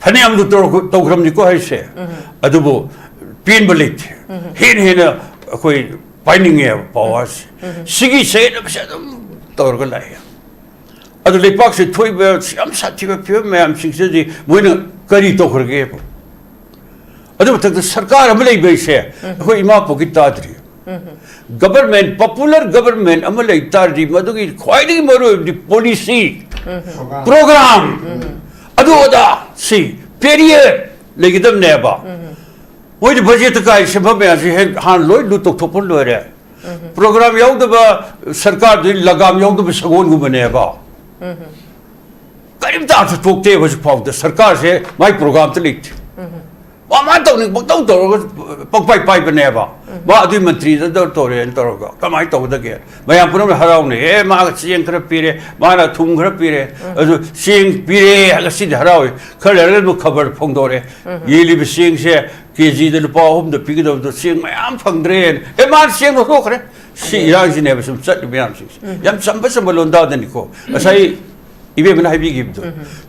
ꯐꯅꯌꯥꯝꯗꯨ ꯇꯧꯔꯛ-, ꯇꯧꯈ꯭ꯔꯕꯅꯤꯀꯣ ꯍꯥꯏꯁꯦ꯫ ꯎꯝ꯫ ꯑꯗꯨꯕꯨ ꯄꯦꯟꯕ ꯂꯩꯇꯦ꯫ ꯎꯝ꯫ ꯍꯦꯟꯅ ꯍꯦꯟꯅ ꯑꯩꯈꯣꯏ ꯄꯥꯏꯅꯤꯡꯉꯦꯕ power ꯁꯦ꯫ ꯎꯝ꯫ ꯁꯤꯒꯤ ꯆꯌꯦꯠꯅꯕꯁꯦ ꯑꯗꯨꯝ ꯇꯧꯔꯒ ꯂꯥꯛꯑꯦ꯫ ꯑꯗꯨ ꯂꯩꯄꯥꯛꯁꯤꯗ ꯊꯣꯛꯏꯕ ꯌꯥꯝ ꯁꯥꯊꯤꯕ ꯐꯤꯕꯝ ꯃꯌꯥꯝꯁꯤꯡꯁꯤꯗꯗꯤ ꯃꯣꯏꯅ ꯀꯔꯤ ꯇꯧꯈ꯭ꯔꯒꯦꯕ? ꯑꯗꯨ ꯃꯊꯛꯇ ꯁꯔꯀꯥꯔ ꯑꯃ ꯂꯩꯕ ꯍꯥꯏꯁꯦ ꯎꯝ꯫ ꯑꯩꯈꯣꯏ ꯏꯃꯥ ꯄꯣꯛꯀꯤ ꯇꯥꯗ꯭ꯔꯤ꯫ ꯎꯝ꯫ Government, popular government ꯑꯃ ꯂꯩ ꯇꯥꯔꯗꯤ ꯃꯗꯨꯒꯤ ꯈ꯭ꯋꯥꯏꯗꯒꯤ ꯃꯔꯨꯑꯣꯏꯕꯗꯤ policy, ꯎꯝ꯫ Program, ꯎꯝ꯫ ꯑꯗꯨ ꯑꯗꯥ ꯁꯤ period ꯂꯩꯒꯗꯕꯅꯦꯕ꯫ ꯎꯝ꯫ ꯃꯣꯏꯗꯤ budget ꯀꯥꯏ ꯁꯦꯝꯕ ꯃꯌꯥꯝꯁꯤ ꯍꯦꯛ ꯍꯥꯟꯅ ꯂꯣꯏ ꯂꯨꯠ ꯇꯧꯊꯣꯛꯄ ꯂꯣꯏꯔꯦ꯫ ꯎꯝ꯫ Program ꯌꯥꯎꯗꯕ ꯁꯔꯀꯥꯔꯗꯨꯗꯤ ꯂꯒꯥꯝ ꯌꯥꯎꯗꯕ ꯁꯒꯣꯜꯒꯨꯝꯕꯅꯦꯕ꯫ ꯎꯝ꯫ ꯀꯔꯤꯝꯇ ꯑꯥꯔꯊ ꯊꯣꯛꯇꯦ ꯍꯧꯖꯤꯛ ꯐꯥꯎꯗ꯫ ꯁꯔꯀꯥꯔꯁꯦ ꯃꯥꯏ program ꯑꯝꯇ ꯂꯩꯇꯦ꯫ ꯎꯝ꯫ ꯃꯥ ꯃꯥ ꯇꯧꯅꯤꯡ ꯄꯪꯇꯧ ꯇꯧꯔꯒ ꯄꯪꯄꯥꯏ ꯄꯥꯏꯕꯅꯦꯕ꯫ ꯃꯥ ꯑꯗꯨꯒꯤ ꯃꯟꯇ꯭ꯔꯤꯗ ꯇꯧꯔꯦꯅ ꯇꯧꯔꯒ ꯀꯃꯥꯏꯅ ꯇꯧꯒꯗꯒꯦ? ꯃꯌꯥꯝ ꯄꯨꯝꯅꯃꯛ ꯍꯔꯥꯎꯅꯩ꯫ "ꯑꯦ, ꯃꯥꯒ ꯆꯦꯡ ꯈꯔ ꯄꯤꯔꯦ, ꯃꯥꯅ ꯊꯨꯝ ꯈꯔ ꯄꯤꯔꯦ, ꯑꯗꯨ ꯆꯦꯡ ꯄꯤꯔꯦ" ꯉꯁꯤꯗꯤ ꯍꯔꯥꯎꯏ꯫ ꯈꯔ ꯂꯩꯔꯒ ꯑꯃꯨꯛ ꯈꯕꯔ ꯐꯣꯡꯗꯣꯔꯦ, "ꯌꯦꯜꯂꯤꯕ ꯆꯦꯡꯁꯦ ꯀꯦ ꯖꯤꯗ ꯂꯨꯄꯥ ꯑꯍꯨꯝꯗ ꯄꯤꯒꯗꯕꯗꯣ ꯆꯦꯡ ꯃꯌꯥꯝ ꯐꯪꯗ꯭ꯔꯦꯅ"꯫ ꯑꯦ, ꯃꯥꯅ ꯆꯦꯡ ꯂꯧꯊꯣꯛꯈ꯭ꯔꯦ꯫ ꯁꯤ ꯏꯔꯥꯡꯁꯤꯅꯦꯕ ꯁꯨꯝ ꯆꯠꯂꯤ ꯃꯌꯥꯝꯁꯤꯡꯁꯦ꯫ ꯌꯥꯝ ꯆꯝꯕ ꯆꯝꯕ ꯂꯣꯟꯗꯥꯗꯅꯤꯀꯣ꯫ ꯉꯁꯥꯏ ꯏꯕꯦꯝꯃꯅ ꯍꯥꯏꯕꯤꯈꯤꯕꯗꯣ,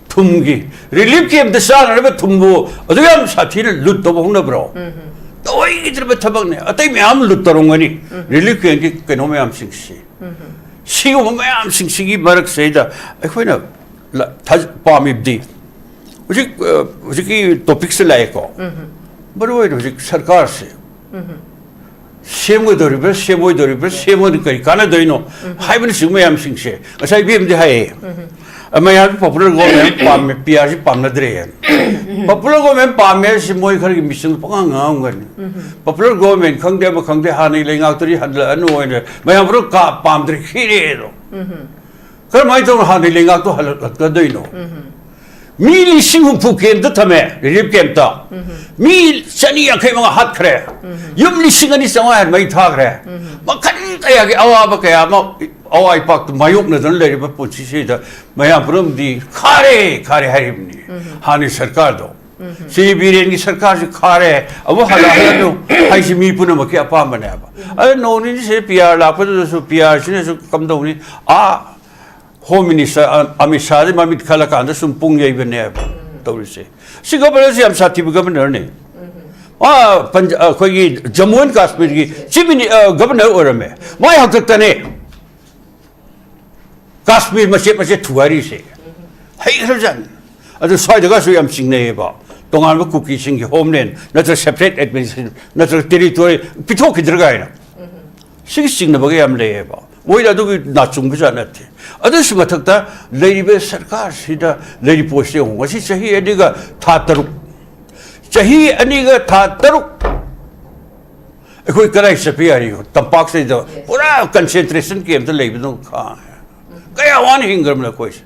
ꯊꯨꯝꯒꯤ relief camp ꯇ ꯆꯥꯅꯅꯕ ꯊꯨꯝꯕꯨ ꯑꯗꯨ ꯌꯥꯝ ꯁꯥꯊꯤꯅ ꯂꯨꯠ ꯇꯧꯕ ꯍꯧꯅꯕ꯭ꯔꯣ? ꯇꯧꯍꯩꯗ꯭ꯔꯕ ꯊꯕꯛꯅꯦ꯫ ꯑꯇꯩ ꯃꯌꯥꯝ ꯂꯨꯠ ꯇꯧꯔꯝꯒꯅꯤ꯫ Relief camp ꯀꯤ ꯀꯩꯅꯣ ꯃꯌꯥꯝꯁꯤꯡꯁꯤ꯫ ꯁꯤꯒꯨꯝꯕ ꯃꯌꯥꯝꯁꯤꯡꯁꯤꯒꯤ ꯃꯔꯛꯁꯤꯗ ꯑꯩꯈꯣꯏꯅ ꯂ-, ꯊꯥꯖ-, ꯄꯥꯝꯃꯤꯕꯗꯤ ꯍꯧꯖꯤꯛ, ꯑ, ꯍꯧꯖꯤꯛꯀꯤ topic ꯁꯦ ꯂꯥꯛꯑꯦꯀꯣ꯫ ꯃꯔꯨ ꯑꯣꯏꯅ ꯍꯧꯖꯤꯛ ꯁꯔꯀꯥꯔꯁꯦ ꯁꯦꯝꯒꯗꯧꯔꯤꯕ꯭ꯔꯥ, ꯁꯦꯝꯃꯣꯏꯗꯧꯔꯤꯕ꯭ꯔꯥ, ꯁꯦꯝꯃꯗꯤ ꯀꯔꯤ ꯀꯥꯟꯅꯗꯣꯏꯅꯣ ꯍꯥꯏꯕꯅꯆꯤꯡꯕ ꯃꯌꯥꯝꯁꯤꯡꯁꯦ ꯉꯁꯥꯏ ꯏꯕꯦꯝꯗꯤ ꯍꯥꯏꯌꯦ, "ꯃꯌꯥꯝꯁꯤ popular government ꯄꯥꯝꯃꯦ, P R ꯁꯤ ꯄꯥꯝꯅꯗ꯭ꯔꯦ"꯫ Popular government ꯄꯥꯝꯃꯦ ꯍꯥꯏꯁꯤ ꯃꯣꯏ ꯈꯔꯒꯤ ꯃꯤꯆꯪꯗ ꯄꯪꯉꯥꯡ ꯉꯥꯡꯉꯝꯒꯅꯤ꯫ Popular government ꯈꯪꯗꯦ, ꯑꯃ ꯈꯪꯗꯦ, ꯍꯥꯟꯅꯒꯤ ꯂꯩꯉꯥꯛꯇꯨꯗꯤ ꯍꯜꯂꯛꯑꯅꯨ ꯑꯣꯏꯅ ꯃꯌꯥꯝ ꯄꯨꯝꯅꯃꯛ ꯀꯥ-, ꯄꯥꯝꯗ꯭ꯔꯦ, ꯈꯤꯔꯦꯗꯣ꯫ ꯀꯔꯝꯍꯥꯏꯅ ꯇꯧꯅ ꯍꯥꯟꯅꯒꯤ ꯂꯩꯉꯥꯛꯇꯣ ꯍꯜꯂꯛꯀꯗꯣꯏꯅꯣ? ꯃꯤ ꯂꯤꯁꯤꯡ ꯍꯨꯝꯐꯨ camp ꯇ ꯊꯝꯃꯦ, relief camp ꯇ꯫ ꯃꯤ ꯆꯅꯤ ꯌꯥꯡꯈꯩ ꯃꯉꯥ ꯍꯥꯠꯈ꯭ꯔꯦ꯫ ꯌꯨꯝ ꯂꯤꯁꯤꯡ ꯑꯅꯤ ꯆꯥꯝꯃꯉꯥ ꯍꯦꯟ ꯃꯩ ꯊꯥꯈ꯭ꯔꯦ꯫ ꯃꯈꯜ ꯀꯌꯥꯒꯤ ꯑꯋꯥꯕ ꯀꯌꯥ ꯑꯃ, ꯑꯋꯥ ꯏꯄꯥꯛꯇ ꯃꯥꯌꯣꯛꯅꯗꯨꯅ ꯂꯩꯔꯤꯕ ꯄꯨꯟꯁꯤꯁꯤꯗ ꯃꯌꯥꯝ ꯄꯨꯝꯅꯃꯛꯇꯤ ꯈꯥꯔꯦ, ꯈꯥꯔꯦ ꯍꯥꯏꯔꯤꯕꯅꯤ꯫ ꯍꯥꯟꯅꯒꯤ ꯁꯔꯀꯥꯔꯗꯣ꯫ ꯁꯤ ꯕꯤꯔꯦꯟꯒꯤ ꯁꯔꯀꯥꯔꯁꯤ ꯈꯥꯔꯦ, ꯑꯃꯨꯛ ꯍꯜꯂꯛꯍꯜꯂꯅꯨ ꯍꯥꯏꯁꯤ ꯃꯤ ꯄꯨꯝꯅꯃꯛꯀꯤ ꯑꯄꯥꯝꯕꯅꯦꯕ꯫ ꯑꯗ ꯅꯣꯡ ꯅꯤꯅꯤꯁꯤꯗ P R ꯂꯥꯛꯄꯗꯨꯗꯁꯨ P R ꯁꯤꯅꯁꯨ ꯀꯝꯗꯧꯅꯤ? ꯑꯥ, Home Minister ꯑ-, ꯑꯃꯤꯠ ꯁꯥꯍꯗꯤ ꯃꯃꯤꯠ ꯈꯜꯂꯀꯥꯟꯗ ꯁꯨꯝ ꯄꯨꯡ ꯌꯩꯕꯅꯦꯕ ꯇꯧꯔꯤꯁꯦ꯫ ꯁꯤ governor ꯁꯤ ꯌꯥꯝ ꯁꯥꯊꯤꯕ governor ꯅꯤ꯫ ꯑꯥ, ꯄꯟꯖ-, ꯑꯩꯈꯣꯏꯒꯤ ꯖꯝꯃꯨ ꯑꯦꯟ ꯀꯥꯁꯃꯤꯔꯒꯤ chief mini-, ꯑ, governor ꯑꯣꯏꯔꯝꯃꯦ꯫ ꯃꯥꯏ ꯍꯥꯛꯇꯛꯇꯅꯦ ꯀꯥꯁꯃꯤꯔ ꯃꯆꯦꯠ ꯃꯆꯦꯠ ꯊꯨꯒꯥꯏꯔꯤꯁꯦ꯫ ꯍꯩꯈ꯭ꯔꯖꯥꯠꯅꯤ꯫ ꯑꯗꯨ ꯁ꯭ꯋꯥꯏꯗꯒꯁꯨ ꯌꯥꯝ ꯆꯤꯡꯅꯩꯌꯦꯕ꯫ ꯇꯣꯉꯥꯟꯕ ꯀꯨꯀꯤꯁꯤꯡꯒꯤ homeland ꯅꯠꯇ꯭ꯔꯒ separate administration ꯅꯠꯇ꯭ꯔꯒ territory ꯄꯤꯊꯣꯛꯈꯤꯗ꯭ꯔꯒ ꯍꯥꯏꯅ꯫ ꯁꯤꯒꯤ ꯆꯤꯡꯅꯕꯒ ꯌꯥꯝ ꯂꯩꯌꯦꯕ꯫ ꯃꯣꯏꯗ ꯑꯗꯨꯒꯤ ꯅꯥꯆꯨꯡꯕꯖꯥꯠ ꯅꯠꯇꯦ꯫ ꯑꯗꯨꯁꯨ ꯃꯊꯛꯇ ꯂꯩꯔꯤꯕ ꯁꯔꯀꯥꯔꯁꯤꯗ ꯂꯩꯔꯤ ꯄꯣꯠꯁꯤ ꯌꯦꯡꯉꯨ꯫ ꯉꯁꯤ ꯆꯍꯤ ꯑꯅꯤꯒ ꯊꯥ ꯇꯔꯨꯛ꯫ ꯆꯍꯤ ꯑꯅꯤꯒ ꯊꯥ ꯇꯔꯨꯛ ꯑꯩꯈꯣꯏ ꯀꯗꯥꯏ ꯆꯠꯄ ꯌꯥꯔꯤ? ꯇꯝꯄꯥꯛꯁꯤꯗ ꯄꯨꯔꯥ concentration camp ꯇ ꯂꯩꯕꯗꯧ ꯈꯥ-, ꯀꯌꯥ ꯋꯥꯅ ꯍꯤꯡꯈ꯭ꯔꯕꯅꯣ ꯑꯩꯈꯣꯏꯁꯦ?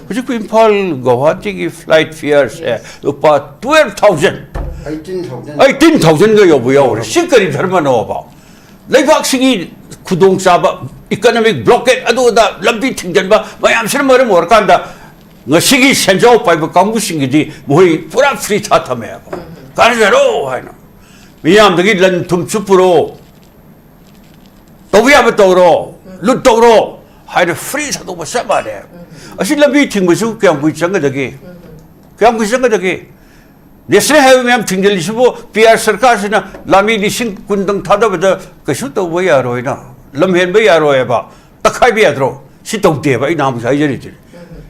ꯍꯧꯖꯤꯛꯄꯨ ꯏꯝꯐꯥꯜ ꯒꯧꯍꯥꯇꯤꯒꯤ flight fare ꯁꯦ ꯂꯨꯄꯥ twelve thousand꯫ Eighteen thousand eighteen ꯊꯥꯎꯖꯟꯒ ꯌꯧꯕ ꯌꯥꯎꯔꯦ꯫ ꯁꯤ ꯀꯔꯤ ꯙꯔꯃꯅꯣꯕ? ꯂꯩꯕꯥꯛꯁꯤꯒꯤ ꯈꯨꯗꯣꯡꯆꯥꯕ, ꯏꯀꯅꯣꯃꯤꯛ ꯕ꯭ꯂꯣꯀꯦꯠ, ꯑꯗꯨ ꯑꯗꯥ, ꯂꯝꯕꯤ ꯊꯤꯡꯖꯤꯟꯕ ꯃꯌꯥꯝꯁꯤꯅ ꯃꯔꯝ ꯑꯣꯏꯔꯀꯥꯟꯗ ꯉꯁꯤꯒꯤ ꯁꯦꯟꯖꯥꯎ ꯄꯥꯏꯕ ꯀꯥꯡꯕꯨꯁꯤꯡꯒꯤꯗꯤ ꯃꯈꯣꯏ ꯄꯨꯔꯥ ꯐ꯭ꯔꯤ ꯊꯥ ꯊꯝꯃꯦꯕ꯫ ꯀꯥꯟꯅꯖꯔꯣ ꯍꯥꯏꯅ, ꯃꯤꯌꯥꯝꯗꯒꯤ ꯂꯟ ꯊꯨꯝ ꯆꯨꯞꯄꯨꯔꯣ, ꯇꯧꯕ ꯌꯥꯕ ꯇꯧꯔꯣ, ꯂꯨꯠ ꯇꯧꯔꯣ ꯍꯥꯏꯅ ꯐ꯭ꯔꯤ ꯊꯥꯗꯣꯛꯄ ꯆꯞ ꯃꯥꯟꯅꯩ꯫ ꯑꯁꯤ ꯂꯝꯕꯤ ꯊꯤꯡꯕꯁꯨ ꯀꯌꯥꯝ ꯀꯨꯏ ꯆꯪꯒꯗꯒꯦ? ꯀꯌꯥꯝ ꯀꯨꯏ ꯆꯪꯒꯗꯒꯦ? ꯅꯦꯁꯅꯦꯜ ꯍꯥꯏꯋꯦ ꯃꯌꯥꯝ ꯊꯤꯡꯖꯤꯜꯂꯤꯁꯤꯕꯨ ꯄꯤ ꯑꯥꯔ ꯁꯔꯀꯥꯔꯁꯤꯅ ꯂꯥꯃꯤ ꯂꯤꯁꯤꯡ ꯀꯨꯟꯗꯪ ꯊꯥꯗꯕꯗ ꯀꯩꯁꯨ ꯇꯧꯕ ꯌꯥꯔꯣꯏꯅ, ꯂꯝ ꯍꯦꯟꯕ ꯌꯥꯔꯣꯏ ꯍꯥꯏꯕ, ꯇꯛꯈꯥꯏꯕ ꯌꯥꯗ꯭ꯔꯣ? ꯁꯤ ꯇꯧꯗꯦꯕ꯫ ꯑꯩ ꯅꯍꯥꯟꯃꯨꯛꯁꯨ ꯍꯥꯏꯖꯔꯤꯗꯨꯅꯤ꯫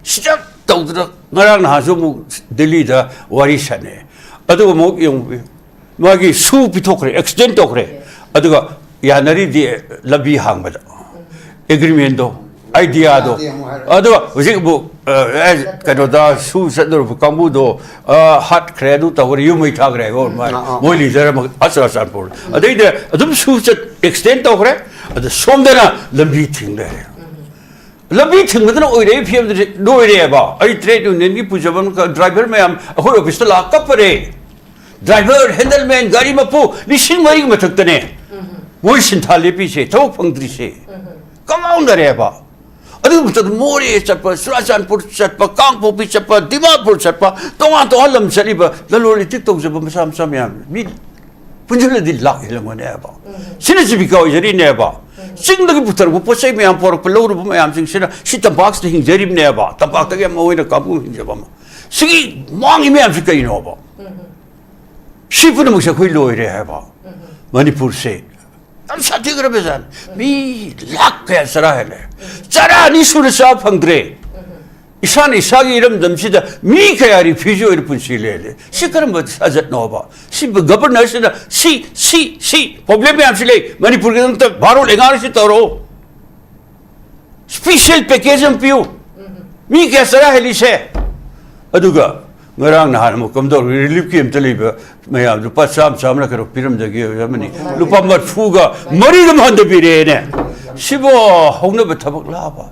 ꯁꯤꯗ ꯇꯧꯗꯅ ꯉꯔꯥꯡ ꯅꯍꯥꯟꯁꯨ ꯑꯃꯨꯛ ꯗꯤꯜꯂꯤꯗ ꯋꯥꯔꯤ ꯁꯥꯟꯅꯩ꯫ ꯑꯗꯨꯒ ꯑꯃꯨꯛ ꯌꯦꯡꯉꯨ, ꯃꯥꯒꯤ ꯁꯨ ꯄꯤꯊꯣꯛꯈ꯭ꯔꯦ, ꯑꯦꯛꯁꯇꯦꯟ ꯇꯧꯈ꯭ꯔꯦ, ꯑꯗꯨꯒ ꯌꯥꯅꯔꯤꯗꯤ ꯂꯝꯕꯤ ꯍꯥꯡꯕꯗ꯫ ꯑꯦꯒ꯭ꯔꯤꯃꯦꯟꯗꯣ, ꯑꯥꯏꯗꯤꯌꯥꯗꯣ꯫ ꯑꯗꯣ ꯍꯧꯖꯤꯛ ꯑꯃꯨꯛ, ꯑ, ꯑꯦ, ꯀꯩꯅꯣꯗ ꯁꯨ ꯆꯠꯂꯨꯔꯕ ꯀꯥꯡꯕꯨꯗꯣ, ꯑ, ꯍꯥꯠꯈ꯭ꯔꯦ, ꯑꯗꯨ ꯇꯧꯈ꯭ꯔꯦ, ꯌꯨꯝ ꯃꯩ ꯊꯥꯈ꯭ꯔꯦ꯫ ꯑꯣ, ꯃꯥꯏ, ꯑꯥ, ꯑꯥ꯫ ꯃꯣꯏ ꯂꯤꯗꯔ ꯑꯃ ꯑꯆꯨꯔꯥꯆꯥꯟꯄꯨꯔ꯫ ꯑꯗꯩꯗ ꯑꯗꯨꯝ ꯁꯨ ꯆꯠ ꯑꯦꯛꯁꯇꯦꯟ ꯇꯧꯈ꯭ꯔꯦ, ꯑꯗ ꯁꯣꯝꯗꯅ ꯂꯝꯕꯤ ꯊꯤꯡ ꯂꯩꯔꯦ꯫ ꯂꯝꯕꯤ ꯊꯤꯡꯕꯗꯅ ꯑꯣꯏꯔꯛꯏ ꯐꯤꯕꯝꯗꯨꯗꯤ ꯂꯣꯏꯔꯦꯕ꯫ ꯑꯩ ꯇ꯭ꯔꯦꯗ ꯌꯨꯅꯤꯌꯟꯒꯤ ꯄꯨꯖꯕ ꯗ꯭ꯔꯥꯏꯚꯔ ꯃꯌꯥꯝ ꯑꯩꯈꯣꯏ ꯑꯣꯐꯤꯁꯇ ꯂꯥꯛꯑ ꯀꯞꯄꯔꯦ꯫ ꯗ꯭ꯔꯥꯏꯚꯔ, ꯍꯦꯟꯗꯜꯃꯦꯟ, ꯒꯥꯔꯤ ꯃꯄꯨ ꯂꯤꯁꯤꯡ ꯃꯔꯤꯒꯤ ꯃꯊꯛꯇꯅꯦ ꯃꯣꯏ ꯁꯤꯟꯊꯥ ꯂꯦꯞꯄꯤꯁꯦ, ꯊꯕꯛ ꯐꯪꯗ꯭ꯔꯤꯁꯦ꯫ ꯀꯉꯥꯎꯅꯔꯦꯕ꯫ ꯑꯗꯨꯒꯤ ꯃꯊꯛꯇ ꯃꯣꯔꯦ ꯆꯠꯄ, ꯆꯨꯔꯥꯆꯥꯟꯄꯨꯔ ꯆꯠꯄ, ꯀꯥꯡꯄꯣꯛꯄꯤ ꯆꯠꯄ, ꯗꯤꯃꯥꯄꯨꯔ ꯆꯠꯄ, ꯇꯣꯉꯥꯟ ꯇꯣꯉꯥꯟ ꯂꯝ ꯆꯠꯂꯤꯕ ꯂꯂꯣꯟ ꯏꯇꯤꯛ ꯇꯧꯖꯕ ꯃꯆꯥ ꯃꯆꯥ ꯃꯌꯥꯝ, ꯃꯤ ꯄꯨꯟꯁꯤꯜꯂꯗꯤ ꯂꯥꯛ ꯍꯦꯜꯂꯝꯒꯅꯦꯕ꯫ ꯁꯤꯅ ꯖꯤꯕꯤꯀꯥ ꯑꯣꯏꯖꯔꯤꯅꯦꯕ꯫ ꯆꯤꯡꯗꯒꯤ ꯄꯨꯊꯔꯛꯄ ꯄꯣꯠ ꯆꯩ ꯃꯌꯥꯝ ꯄꯣꯔꯛꯄ, ꯂꯧꯔꯨꯕ ꯃꯌꯥꯝꯁꯤꯡꯁꯤꯅ ꯁꯤ ꯇꯝꯄꯥꯛꯁꯤꯗ ꯍꯤꯡꯖꯔꯤꯕꯅꯦꯕ꯫ ꯇꯝꯄꯥꯛꯇꯒꯤ ꯑꯃ ꯑꯣꯏꯅ ꯀꯥꯡꯕꯨ ꯍꯤꯡꯖꯕ ꯑꯃ꯫ ꯁꯤꯒꯤ ꯃꯥꯡꯉꯤ ꯃꯌꯥꯝꯁꯤ ꯀꯩꯅꯣꯕ? ꯁꯤ ꯄꯨꯝꯅꯃꯛꯁꯦ ꯑꯩꯈꯣꯏ ꯂꯣꯏꯔꯦ ꯍꯥꯏꯕ꯫ ꯃꯅꯤꯄꯨꯔꯁꯦ ꯌꯥꯝ ꯁꯥꯊꯤꯈ꯭ꯔꯕꯖꯥꯠꯅꯤ꯫ ꯃꯤ ꯂꯥꯛ ꯀꯌꯥ ꯆꯔꯥ ꯍꯦꯜꯂꯦ꯫ ꯆꯔꯥ ꯑꯅꯤ ꯁꯨꯅ ꯆꯥꯕ ꯐꯪꯗ꯭ꯔꯦ꯫ ꯏꯁꯥꯅ ꯏꯁꯥꯒꯤ ꯏꯔꯝꯗꯝꯁꯤꯗ ꯃꯤ ꯀꯌꯥ ꯔꯤꯐ꯭ꯌꯨꯖꯤ ꯑꯣꯏꯅ ꯄꯨꯟꯁꯤ ꯂꯦꯜꯂꯦ꯫ ꯁꯤ ꯀꯔꯝꯕ ꯁꯥꯖꯠꯅꯣꯕ? ꯁꯤ ꯒꯕꯔꯅꯔꯁꯤꯅ ꯁꯤ, ꯁꯤ, ꯁꯤ ꯄ꯭ꯔꯣꯕ꯭ꯂꯦꯝ ꯃꯌꯥꯝꯁꯤ ꯂꯩ, ꯃꯅꯤꯄꯨꯔꯒꯤꯗꯃꯛꯇ ꯚꯥꯔꯣꯠ ꯑꯦꯉꯥꯔꯁꯤ ꯇꯧꯔꯣ, ꯁ꯭ꯄꯤꯁꯦꯜ ꯄꯦꯀꯦꯖ ꯑꯃ ꯄꯤꯌꯨ, ꯃꯤ ꯀꯌꯥ ꯆꯔꯥ ꯍꯦꯜꯂꯤꯁꯦ꯫ ꯑꯗꯨꯒ ꯉꯔꯥꯡ ꯅꯍꯥꯟ ꯑꯃꯨꯛ ꯀꯝꯗꯧꯔꯤ, ꯔꯤꯂꯤꯐ ꯀꯦꯝꯞꯇ ꯂꯩꯕ ꯃꯌꯥꯝ ꯂꯨꯄꯥ ꯆꯥꯝꯃ, ꯆꯥꯝꯃꯅ ꯀꯩꯅꯣ ꯄꯤꯔꯝꯗꯒꯦ ꯑꯃꯅꯤ, ꯂꯨꯄꯥ ꯃꯔꯐꯨꯒ ꯃꯔꯤꯗ ꯑꯃ ꯍꯟꯊꯕꯤꯔꯛꯑꯦꯅꯦ꯫ ꯁꯤꯕꯨ ꯍꯧꯅꯕ ꯊꯕꯛ ꯂꯥꯕ?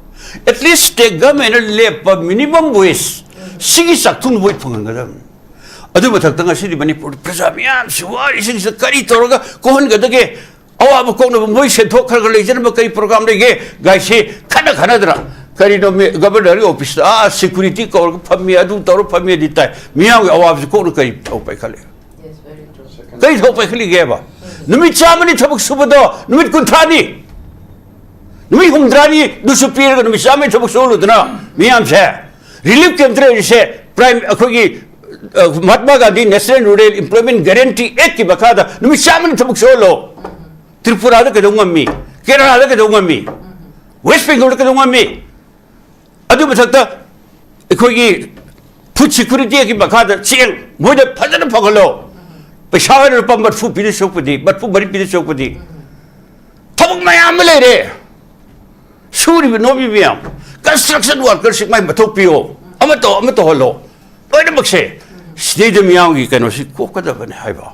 ꯑꯦꯠꯂꯤꯁ ꯁ꯭ꯇꯦꯠ ꯒꯚꯔꯟꯃꯦꯟꯅ ꯂꯦꯞꯄ ꯃꯤꯅꯤꯃꯝ ꯋꯦꯖ ꯁꯤꯒꯤ ꯆꯥꯛꯊꯨꯡ ꯃꯣꯏ ꯐꯪꯍꯟꯒꯗꯕꯅꯤ꯫ ꯑꯗꯨ ꯃꯊꯛꯇ ꯉꯁꯤꯗꯤ ꯃꯅꯤꯄꯨꯔ ꯄ꯭ꯔꯖꯥ ꯃꯌꯥꯝꯁꯤ ꯋꯥꯔꯤꯁꯤꯡꯁꯤꯗ ꯀꯔꯤ ꯇꯧꯔꯒ ꯀꯣꯛꯍꯟꯒꯗꯒꯦ? ꯑꯋꯥꯕ ꯀꯣꯛꯅꯕ ꯃꯣꯏ ꯁꯦꯟꯊꯣꯛ ꯈꯔ ꯈꯔ ꯂꯩꯖꯅꯕ ꯀꯔꯤ ꯄ꯭ꯔꯣꯒ꯭ꯔꯥꯝ ꯂꯩꯒꯦ? ꯒꯥꯏꯁꯤ ꯈꯟꯅ ꯈꯟꯅꯗꯅ, ꯀꯔꯤꯅꯣ ꯃꯤ ꯒꯕꯔꯅꯔꯒꯤ ꯑꯣꯐꯤꯁꯇ ꯑꯥ ꯁꯦꯀ꯭ꯌꯨꯔꯤꯇꯤ ꯀꯧꯔꯒ ꯐꯝꯃꯤ, ꯑꯗꯨ ꯇꯧꯔꯒ ꯐꯝꯃꯤ ꯑꯗꯨꯗꯤ ꯇꯥꯏ꯫ ꯃꯤꯌꯥꯝꯒꯤ ꯑꯋꯥꯕꯁꯤ ꯀꯣꯛꯅ ꯀꯔꯤ ꯊꯕꯛ ꯄꯥꯏꯈꯠꯂꯤ? ꯀꯔꯤ ꯊꯕꯛ ꯄꯥꯏꯈꯠꯂꯤꯒꯦꯕ? ꯅꯨꯃꯤꯠ ꯆꯥꯝꯃꯅꯤ ꯊꯕꯛ ꯁꯨꯕꯗꯣ ꯅꯨꯃꯤꯠ ꯀꯨꯟꯊ꯭ꯔꯥꯅꯤ, ꯅꯨꯃꯤꯠ ꯍꯨꯝꯗ꯭ꯔꯥꯅꯤ ꯑꯗꯨꯁꯨ ꯄꯤꯔꯒ ꯅꯨꯃꯤꯠ ꯆꯥꯝꯃꯅꯤ ꯊꯕꯛ ꯁꯨꯍꯜꯂꯨꯗꯅ ꯃꯤꯌꯥꯝꯁꯦ꯫ ꯔꯤꯂꯤꯐ ꯀꯦꯝꯞꯇ ꯂꯩꯔꯤꯁꯦ ꯄ꯭ꯔꯥꯏꯝ, ꯑꯩꯈꯣꯏꯒꯤ, ꯑ, Mahatma Gandhi national rural employment guarantee ꯑꯦꯛꯀꯤ ꯃꯈꯥꯗ ꯅꯨꯃꯤꯠ ꯆꯥꯝꯃꯅꯤ ꯊꯕꯛ ꯁꯨꯍꯜꯂꯣ꯫ ꯇ꯭ꯔꯤꯄꯨꯔꯥꯗ ꯀꯩꯗꯧ ꯉꯝꯃꯤ? ꯀꯦꯔꯂꯥꯗ ꯀꯩꯗꯧ ꯉꯝꯃꯤ? ꯋꯦꯁ ꯕꯦꯡꯒꯣꯜꯗ ꯀꯩꯗꯧ ꯉꯝꯃꯤ? ꯑꯗꯨ ꯃꯊꯛꯇ ꯑꯩꯈꯣꯏꯒꯤ ꯐꯨꯗ ꯁꯦꯀ꯭ꯌꯨꯔꯤꯇꯤꯒꯤ ꯃꯈꯥꯗ ꯆꯦꯡ ꯃꯣꯏꯗ ꯐꯖꯅ ꯐꯪꯍꯜꯂꯣ꯫ ꯄꯩꯁꯥ ꯑꯣꯏꯅ ꯂꯨꯄꯥ ꯃꯔꯤꯐꯨ ꯄꯤꯗꯣꯏ ꯁꯔꯨꯛꯄꯨꯗꯤ, ꯃꯔꯤꯐꯨ ꯃꯔꯤ ꯄꯤꯗꯣꯏ ꯁꯔꯨꯛꯄꯨꯗꯤ, ꯊꯕꯛ ꯃꯌꯥꯝ ꯑꯃ ꯂꯩꯔꯦ꯫ ꯁꯨꯔꯤꯕ ꯅꯣꯝꯃꯤꯕ ꯃꯌꯥꯝ, ꯀꯟꯁꯇ꯭ꯔꯛꯁꯟ ꯋꯥꯔꯀꯔꯁꯤꯡ ꯃꯥꯏ ꯃꯊꯧ ꯄꯤꯌꯣ, ꯑꯃ ꯇꯧ, ꯑꯃ ꯇꯧꯍꯜꯂꯣ꯫ ꯂꯣꯏꯅꯃꯛꯁꯦ ꯁꯤꯗꯩꯗ ꯃꯤꯌꯥꯝꯒꯤ ꯀꯩꯅꯣꯁꯤ ꯀꯣꯛꯀꯗꯕꯅꯤ ꯍꯥꯏꯕ꯫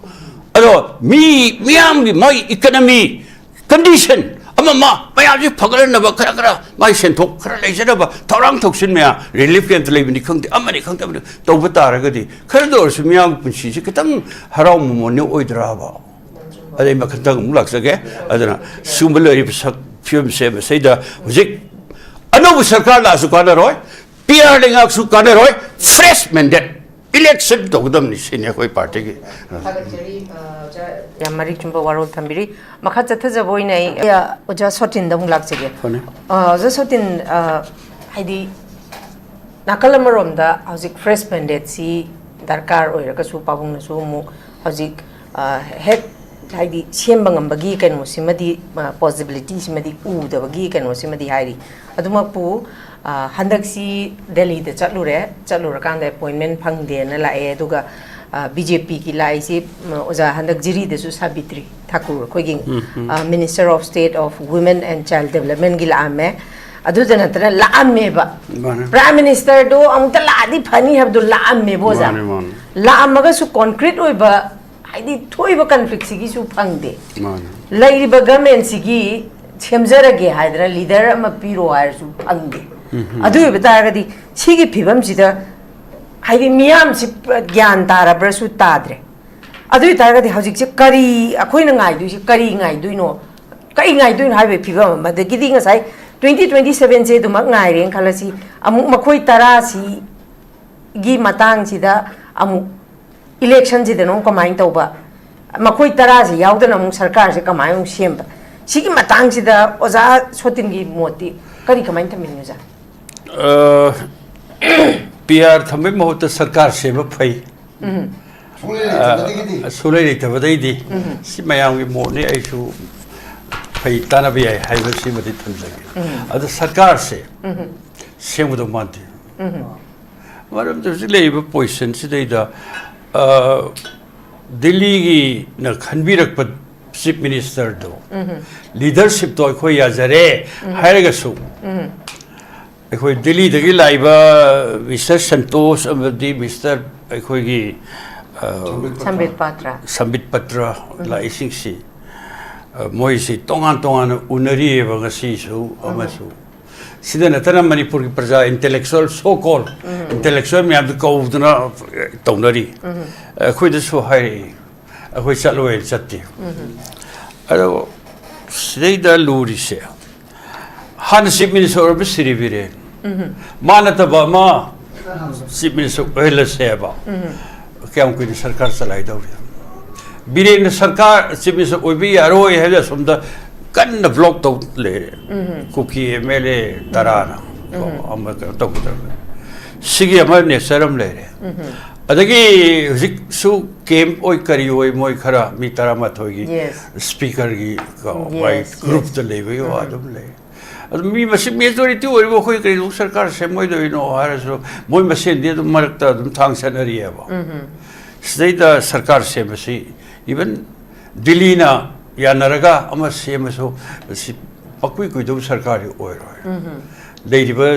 ꯑꯗꯣ ꯃꯤ ꯃꯤꯌꯥꯝꯒꯤ ꯃꯥꯒꯤ ꯏꯀꯅꯃꯤ ꯀꯟꯗꯤꯁꯟ ꯑꯃ ꯑꯃ ꯃꯌꯥꯝꯁꯤ ꯐꯒꯠꯍꯟꯅꯕ, ꯈꯔ ꯈꯔ ꯃꯥꯒꯤ ꯁꯦꯟꯊꯣꯛ ꯈꯔ ꯂꯩꯖꯅꯕ ꯊꯧꯔꯥꯡ ꯊꯧꯁꯤꯟ ꯃꯌꯥꯝ, ꯔꯤꯂꯤꯐ ꯀꯦꯝꯞꯇ ꯂꯩꯕꯅꯤ ꯈꯪꯗꯦ, ꯑꯃꯅꯤ ꯈꯪꯗꯦ, ꯑꯃꯅꯤ ꯇꯧꯕ ꯇꯥꯔꯒꯗꯤ ꯈꯔꯗ ꯑꯣꯏꯔꯁꯨ ꯃꯤꯌꯥꯝꯒꯤ ꯄꯨꯟꯁꯤꯁꯤ ꯈꯤꯇꯪ ꯍꯔꯥꯎ ꯃꯃꯣꯟꯅꯤ ꯑꯣꯏꯗ꯭ꯔꯕ? ꯑꯗꯩ ꯃꯈꯟꯇꯪ ꯑꯃꯨꯛ ꯂꯥꯛꯆꯒꯦ꯫ ꯑꯗꯨꯅ ꯁꯤꯒꯨꯝꯕ ꯂꯩꯔꯤꯕ ꯁꯛ ꯐꯤꯕꯝꯁꯦ ꯃꯁꯤꯗ ꯍꯧꯖꯤꯛ ꯑꯅꯧꯕ ꯁꯔꯀꯥꯔ ꯂꯥꯛꯑꯁꯨ ꯀꯥꯟꯅꯔꯣꯏ, ꯄꯤ ꯑꯥꯔ ꯂꯩꯉꯥꯛꯁꯨ ꯀꯥꯟꯅꯔꯣꯏ, ꯐ꯭ꯔꯦꯁ ꯃꯦꯟꯗꯦꯠ, ꯏꯂꯦꯛꯁꯟ ꯇꯧꯒꯗꯕꯅꯤ ꯁꯤꯅꯤ ꯑꯩꯈꯣꯏ ꯄꯥꯔꯇꯤꯒꯤ꯫ ꯊꯥꯒꯠꯆꯔꯤ, ꯑ, ꯑꯣꯖꯥ꯫ ꯌꯥꯝ ꯃꯔꯤꯛ ꯆꯨꯝꯕ ꯋꯥꯔꯣꯜ ꯊꯝꯕꯤꯔꯤ꯫ ꯃꯈꯥ ꯆꯠꯊꯖꯕ ꯑꯣꯏꯅ ꯑꯩ, ꯑ, ꯑꯣꯖꯥ ꯁꯣꯇꯤꯟꯗ ꯑꯃꯨꯛ ꯂꯥꯛꯆꯒꯦ꯫ ꯐꯅꯤ꯫ ꯑ, ꯑꯣꯖꯥ ꯁꯣꯇꯤꯟ, ꯑ, ꯍꯥꯏꯗꯤ ꯅꯥꯀꯜ ꯑꯃꯔꯣꯝꯗ ꯍꯧꯖꯤꯛ ꯐ꯭ꯔꯦꯁ ꯃꯦꯟꯗꯦꯠꯁꯤ ꯗꯔꯀꯥꯔ ꯑꯣꯏꯔꯒꯁꯨ ꯄꯥꯕꯨꯡꯅꯁꯨ ꯑꯃꯨꯛ ꯍꯧꯖꯤꯛ, ꯑ, ꯍꯦꯛ ꯍꯥꯏꯗꯤ ꯁꯦꯝꯕ ꯉꯝꯕꯒꯤ ꯀꯩꯅꯣꯁꯤꯃꯗꯤ, ꯑ, ꯄꯣꯁꯤꯕꯤꯂꯤꯇꯤꯁꯤꯃꯗꯤ ꯎꯗꯕꯒꯤ ꯀꯩꯅꯣꯁꯤꯃꯗꯤ ꯍꯥꯏꯔꯤ꯫ ꯑꯗꯨꯃꯛꯄꯨ, ꯑ, ꯍꯟꯗꯛꯁꯤ ꯗꯦꯜꯂꯤꯗ ꯆꯠꯂꯨꯔꯦ, ꯆꯠꯂꯨꯔꯀꯥꯟꯗ ꯑꯦꯄꯣꯏꯟꯃꯦꯟ ꯐꯪꯗꯦꯅ ꯂꯥꯛꯑꯦ꯫ ꯑꯗꯨꯒ, ꯑ, ꯕꯤ ꯖꯦ ꯄꯤꯒꯤ ꯂꯥꯛꯏꯁꯤ, ꯎꯝ, ꯑꯣꯖꯥ ꯍꯟꯗꯛ ꯖꯤꯔꯤꯗꯁꯨ ꯁꯥꯕꯤꯇ꯭ꯔꯤ ꯊꯥꯀꯨꯔ ꯑꯩꯈꯣꯏꯒꯤ, ꯎꯝ, ꯎꯝ꯫ ꯑ, Minister of State of Women and Child Developmentꯒꯤ ꯂꯥꯛꯑꯝꯃꯦ꯫ ꯑꯗꯨꯗ ꯅꯠꯇꯅ ꯂꯥꯛꯑꯝꯃꯦꯕ꯫ ꯃꯥꯅꯦ꯫ ꯄ꯭ꯔꯥꯏꯝ ꯃꯤꯅꯤꯁꯇꯔꯗꯣ ꯑꯃꯨꯛꯇ ꯂꯥꯛꯑꯗꯤ ꯐꯅꯤ ꯍꯥꯏꯕꯗꯣ ꯂꯥꯛꯑꯝꯃꯦꯕ, ꯑꯣꯖꯥ꯫ ꯃꯥꯅꯦ, ꯃꯥꯅꯦ꯫ ꯂꯥꯛꯑꯝꯃꯒꯁꯨ ꯀꯣꯟꯀ꯭ꯔꯤꯠ ꯑꯣꯏꯕ, ꯍꯥꯏꯗꯤ ꯊꯣꯛꯏꯕ ꯀꯟꯐ꯭ꯂꯤꯛꯁꯤꯒꯤꯁꯨ ꯐꯪꯗꯦ꯫ ꯃꯥꯅꯦ꯫ ꯂꯩꯔꯤꯕ ꯒꯃꯦꯟꯁꯤꯒꯤ ꯁꯦꯝꯖꯔꯒꯦ ꯍꯥꯏꯗꯅ ꯂꯤꯗꯔ ꯑꯃ ꯄꯤꯔꯣ ꯍꯥꯏꯔꯁꯨ ꯐꯪꯗꯦ꯫ ꯎꯝ, ꯎꯝ꯫ ꯑꯗꯨ ꯑꯣꯏꯕ ꯇꯥꯔꯒꯗꯤ ꯁꯤꯒꯤ ꯐꯤꯕꯝꯁꯤꯗ ꯍꯥꯏꯗꯤ ꯃꯤꯌꯥꯝꯁꯤ ꯒ꯭ꯌꯥꯟ ꯇꯥꯔꯕ꯭ꯔꯁꯨ ꯇꯥꯗ꯭ꯔꯦ꯫ ꯑꯗꯨ ꯑꯣꯏꯇꯥꯔꯒꯗꯤ ꯍꯧꯖꯤꯛꯁꯦ ꯀꯔꯤ ꯑꯩꯈꯣꯏꯅ ꯉꯥꯏꯗꯣꯏꯁꯦ, ꯀꯔꯤ ꯉꯥꯏꯗꯣꯏꯅꯣ? ꯀꯔꯤ ꯉꯥꯏꯗꯣꯏꯅꯣ ꯍꯥꯏꯕꯒꯤ ꯐꯤꯕꯝ ꯑꯃ꯫ ꯑꯗꯒꯤꯗꯤ ꯉꯁꯥꯏ ꯇ꯭ꯋꯦꯟꯇꯤ ꯇ꯭ꯋꯦꯟꯇꯤ ꯁꯚꯦꯟꯁꯦ ꯑꯗꯨꯃꯛ ꯉꯥꯏꯔꯦꯅ ꯈꯜꯂꯁꯤ, ꯑꯃꯨꯛ ꯃꯈꯣꯏ ꯇꯔꯥꯁꯤꯒꯤ ꯃꯇꯥꯡꯁꯤꯗ ꯑꯃꯨꯛ ꯏꯂꯦꯛꯁꯟꯁꯤꯗꯅ ꯑꯃꯨꯛ ꯀꯃꯥꯏꯅ ꯇꯧꯕ? ꯃꯈꯣꯏ ꯇꯔꯥꯁꯤ ꯌꯥꯎꯗꯅ ꯑꯃꯨꯛ ꯁꯔꯀꯥꯔꯁꯦ ꯀꯃꯥꯏꯅ ꯑꯃꯨꯛ ꯁꯦꯝꯕ? ꯁꯤꯒꯤ ꯃꯇꯥꯡꯁꯤꯗ ꯑꯣꯖꯥ ꯁꯣꯇꯤꯟꯒꯤ ꯃꯣꯠꯇꯤ ꯀꯔꯤ, ꯀꯃꯥꯏꯅ ꯊꯝꯕꯤꯅꯤ ꯑꯣꯖꯥ? ꯄꯤ ꯑꯥꯔ ꯊꯝꯕꯩ ꯃꯍꯨꯠꯇ ꯁꯔꯀꯥꯔ ꯁꯦꯝꯕ ꯐꯩ꯫ ꯁꯨꯡꯂꯩ ꯂꯩꯇꯕꯗꯒꯤꯗꯤ ꯁꯨꯡꯂꯩ ꯂꯩꯇꯕꯗꯩꯗꯤ ꯁꯤ ꯃꯌꯥꯝꯒꯤ ꯃꯣꯠꯅꯤ, ꯑꯩꯁꯨ ꯐꯩ, ꯇꯥꯟꯅꯕ ꯌꯥꯏ ꯍꯥꯏꯕꯁꯤꯃꯗꯤ ꯊꯝꯖꯒꯦ꯫ ꯑꯗ ꯁꯔꯀꯥꯔꯁꯦ ꯁꯦꯝꯒꯗꯧ ꯃꯥꯟꯗꯦ꯫ ꯃꯔꯝꯗꯤ ꯍꯧꯖꯤꯛ ꯂꯩꯔꯤꯕ ꯄꯣꯖꯤꯁꯟꯁꯤꯗꯩꯗ, ꯑ, ꯗꯤꯜꯂꯤꯒꯤꯅ ꯈꯟꯕꯤꯔꯛꯄ ꯆꯤꯐ ꯃꯤꯅꯤꯁꯇꯔꯗꯣ, ꯂꯤꯗꯔꯁꯤꯞꯇꯣ ꯑꯩꯈꯣꯏ ꯌꯥꯖꯔꯦ ꯍꯥꯏꯔꯒꯁꯨ, ꯑꯩꯈꯣꯏ ꯗꯤꯜꯂꯤꯗꯒꯤ ꯂꯥꯛꯏꯕ ꯃꯤꯁꯇꯔ ꯁꯟꯇꯣꯁ ꯑꯃꯗꯤ ꯃꯤꯁꯇꯔ ꯑꯩꯈꯣꯏꯒꯤ, ꯑ, ꯁꯝꯕꯤꯠ ꯄꯥꯇ꯭ꯔ꯫ ꯁꯝꯕꯤꯠ ꯄꯇ꯭ꯔ ꯂꯥꯛꯏꯁꯤꯡꯁꯤ, ꯑ, ꯃꯣꯏꯁꯤ ꯇꯣꯉꯥꯟ ꯇꯣꯉꯥꯟꯅ ꯎꯅꯔꯤꯑꯕ ꯉꯁꯤꯁꯨ ꯑꯃꯁꯨ꯫ ꯁꯤꯗ ꯅꯠꯇꯅ ꯃꯅꯤꯄꯨꯔꯒꯤ ꯄ꯭ꯔꯖꯥ, ꯏꯟꯇꯦꯂꯦꯛꯆꯨꯋꯦꯜ, ꯁꯣ ꯀꯣꯜ ꯏꯟꯇꯦꯂꯦꯛꯆꯨꯋꯦꯜ ꯃꯌꯥꯝꯗꯨ ꯀꯧꯗꯅ ꯇꯧꯅꯔꯤ꯫ ꯑꯩꯈꯣꯏꯗꯁꯨ ꯍꯥꯏꯔꯛꯏ, ꯑꯩꯈꯣꯏ ꯆꯠꯂꯣꯏꯅ ꯆꯠꯇꯦ꯫ ꯑꯗꯣ ꯁꯤꯗꯩꯗ ꯂꯨꯔꯤꯁꯦ, ꯍꯥꯟꯅ ꯆꯤꯐ ꯃꯤꯅꯤꯁꯇꯔ ꯑꯣꯏꯔꯝꯕ ꯁꯤꯔꯤ ꯕꯤꯔꯦꯟ, ꯃꯥ ꯅꯠꯇꯕ ꯑꯃ ꯆꯤꯐ ꯃꯤꯅꯤꯁꯇꯔ ꯑꯣꯏꯍꯜꯂꯁꯦꯕ꯫ ꯀꯌꯥꯝ ꯀꯨꯏꯅ ꯁꯔꯀꯥꯔ ꯆꯂꯥꯏꯗꯧꯔꯤ? ꯕꯤꯔꯦꯟꯅ ꯁꯔꯀꯥꯔ ꯆꯤꯐ ꯃꯤꯅꯤꯁꯇꯔ ꯑꯣꯏꯕ ꯌꯥꯔꯣꯏ ꯍꯥꯏꯕꯗ ꯑꯁꯣꯝꯗ ꯀꯟꯅ ꯕ꯭ꯂꯣꯛ ꯇꯧ ꯂꯩꯔꯦ꯫ ꯀꯨꯀꯤ ꯑꯦꯝ ꯑꯦꯜ ꯑꯦ ꯇꯔꯥꯅ ꯑꯃ ꯀꯩꯅꯣ ꯇꯧꯒꯗꯕ꯫ ꯁꯤꯒꯤ ꯑꯃ ꯅꯦꯆꯔ ꯑꯃ ꯂꯩꯔꯦ꯫ ꯑꯗꯒꯤ ꯍꯧꯖꯤꯛꯁꯨ ꯀꯦꯝꯞ ꯑꯣꯏ ꯀꯔꯤ ꯑꯣꯏ ꯃꯣꯏ ꯈꯔ ꯃꯤ ꯇꯔꯥꯃꯥꯊꯣꯏꯒꯤ Yes. ꯁ꯭ꯄꯤꯀꯔꯒꯤ ꯀꯣ, Yes, ꯃꯥꯏ yes. ꯒ꯭ꯔꯨꯞꯇ ꯂꯩꯕꯒꯤ ꯋꯥ ꯑꯗꯨꯝ ꯂꯩ꯫ ꯑꯗꯨ ꯃꯤ ꯃꯁꯤꯡ ꯃꯦꯖꯣꯔꯤꯇꯤ ꯑꯣꯏꯔꯤꯕ ꯑꯩꯈꯣꯏ ꯀꯔꯤꯗꯧ ꯁꯔꯀꯥꯔ ꯁꯦꯝꯃꯣꯏꯗꯣꯏꯅꯣ ꯍꯥꯏꯔꯁꯨ ꯃꯣꯏ ꯃꯁꯦꯟꯗꯤ ꯑꯗꯨꯝ ꯃꯔꯛꯇ ꯑꯗꯨꯝ ꯊꯥꯡ ꯆꯠꯅꯔꯤꯑꯕ꯫ ꯁꯤꯗꯩꯗ ꯁꯔꯀꯥꯔ ꯁꯦꯝꯕꯁꯤ ꯏꯚꯟ ꯗꯤꯜꯂꯤꯅ ꯌꯥꯅꯔꯒ ꯑꯃ ꯁꯦꯝꯃꯁꯨ ꯁꯤ ꯄꯛꯀꯨꯏ ꯀꯨꯏꯗꯧꯕ ꯁꯔꯀꯥꯔꯗꯤ ꯑꯣꯏꯔꯣꯏ꯫ ꯂꯩꯔꯤꯕ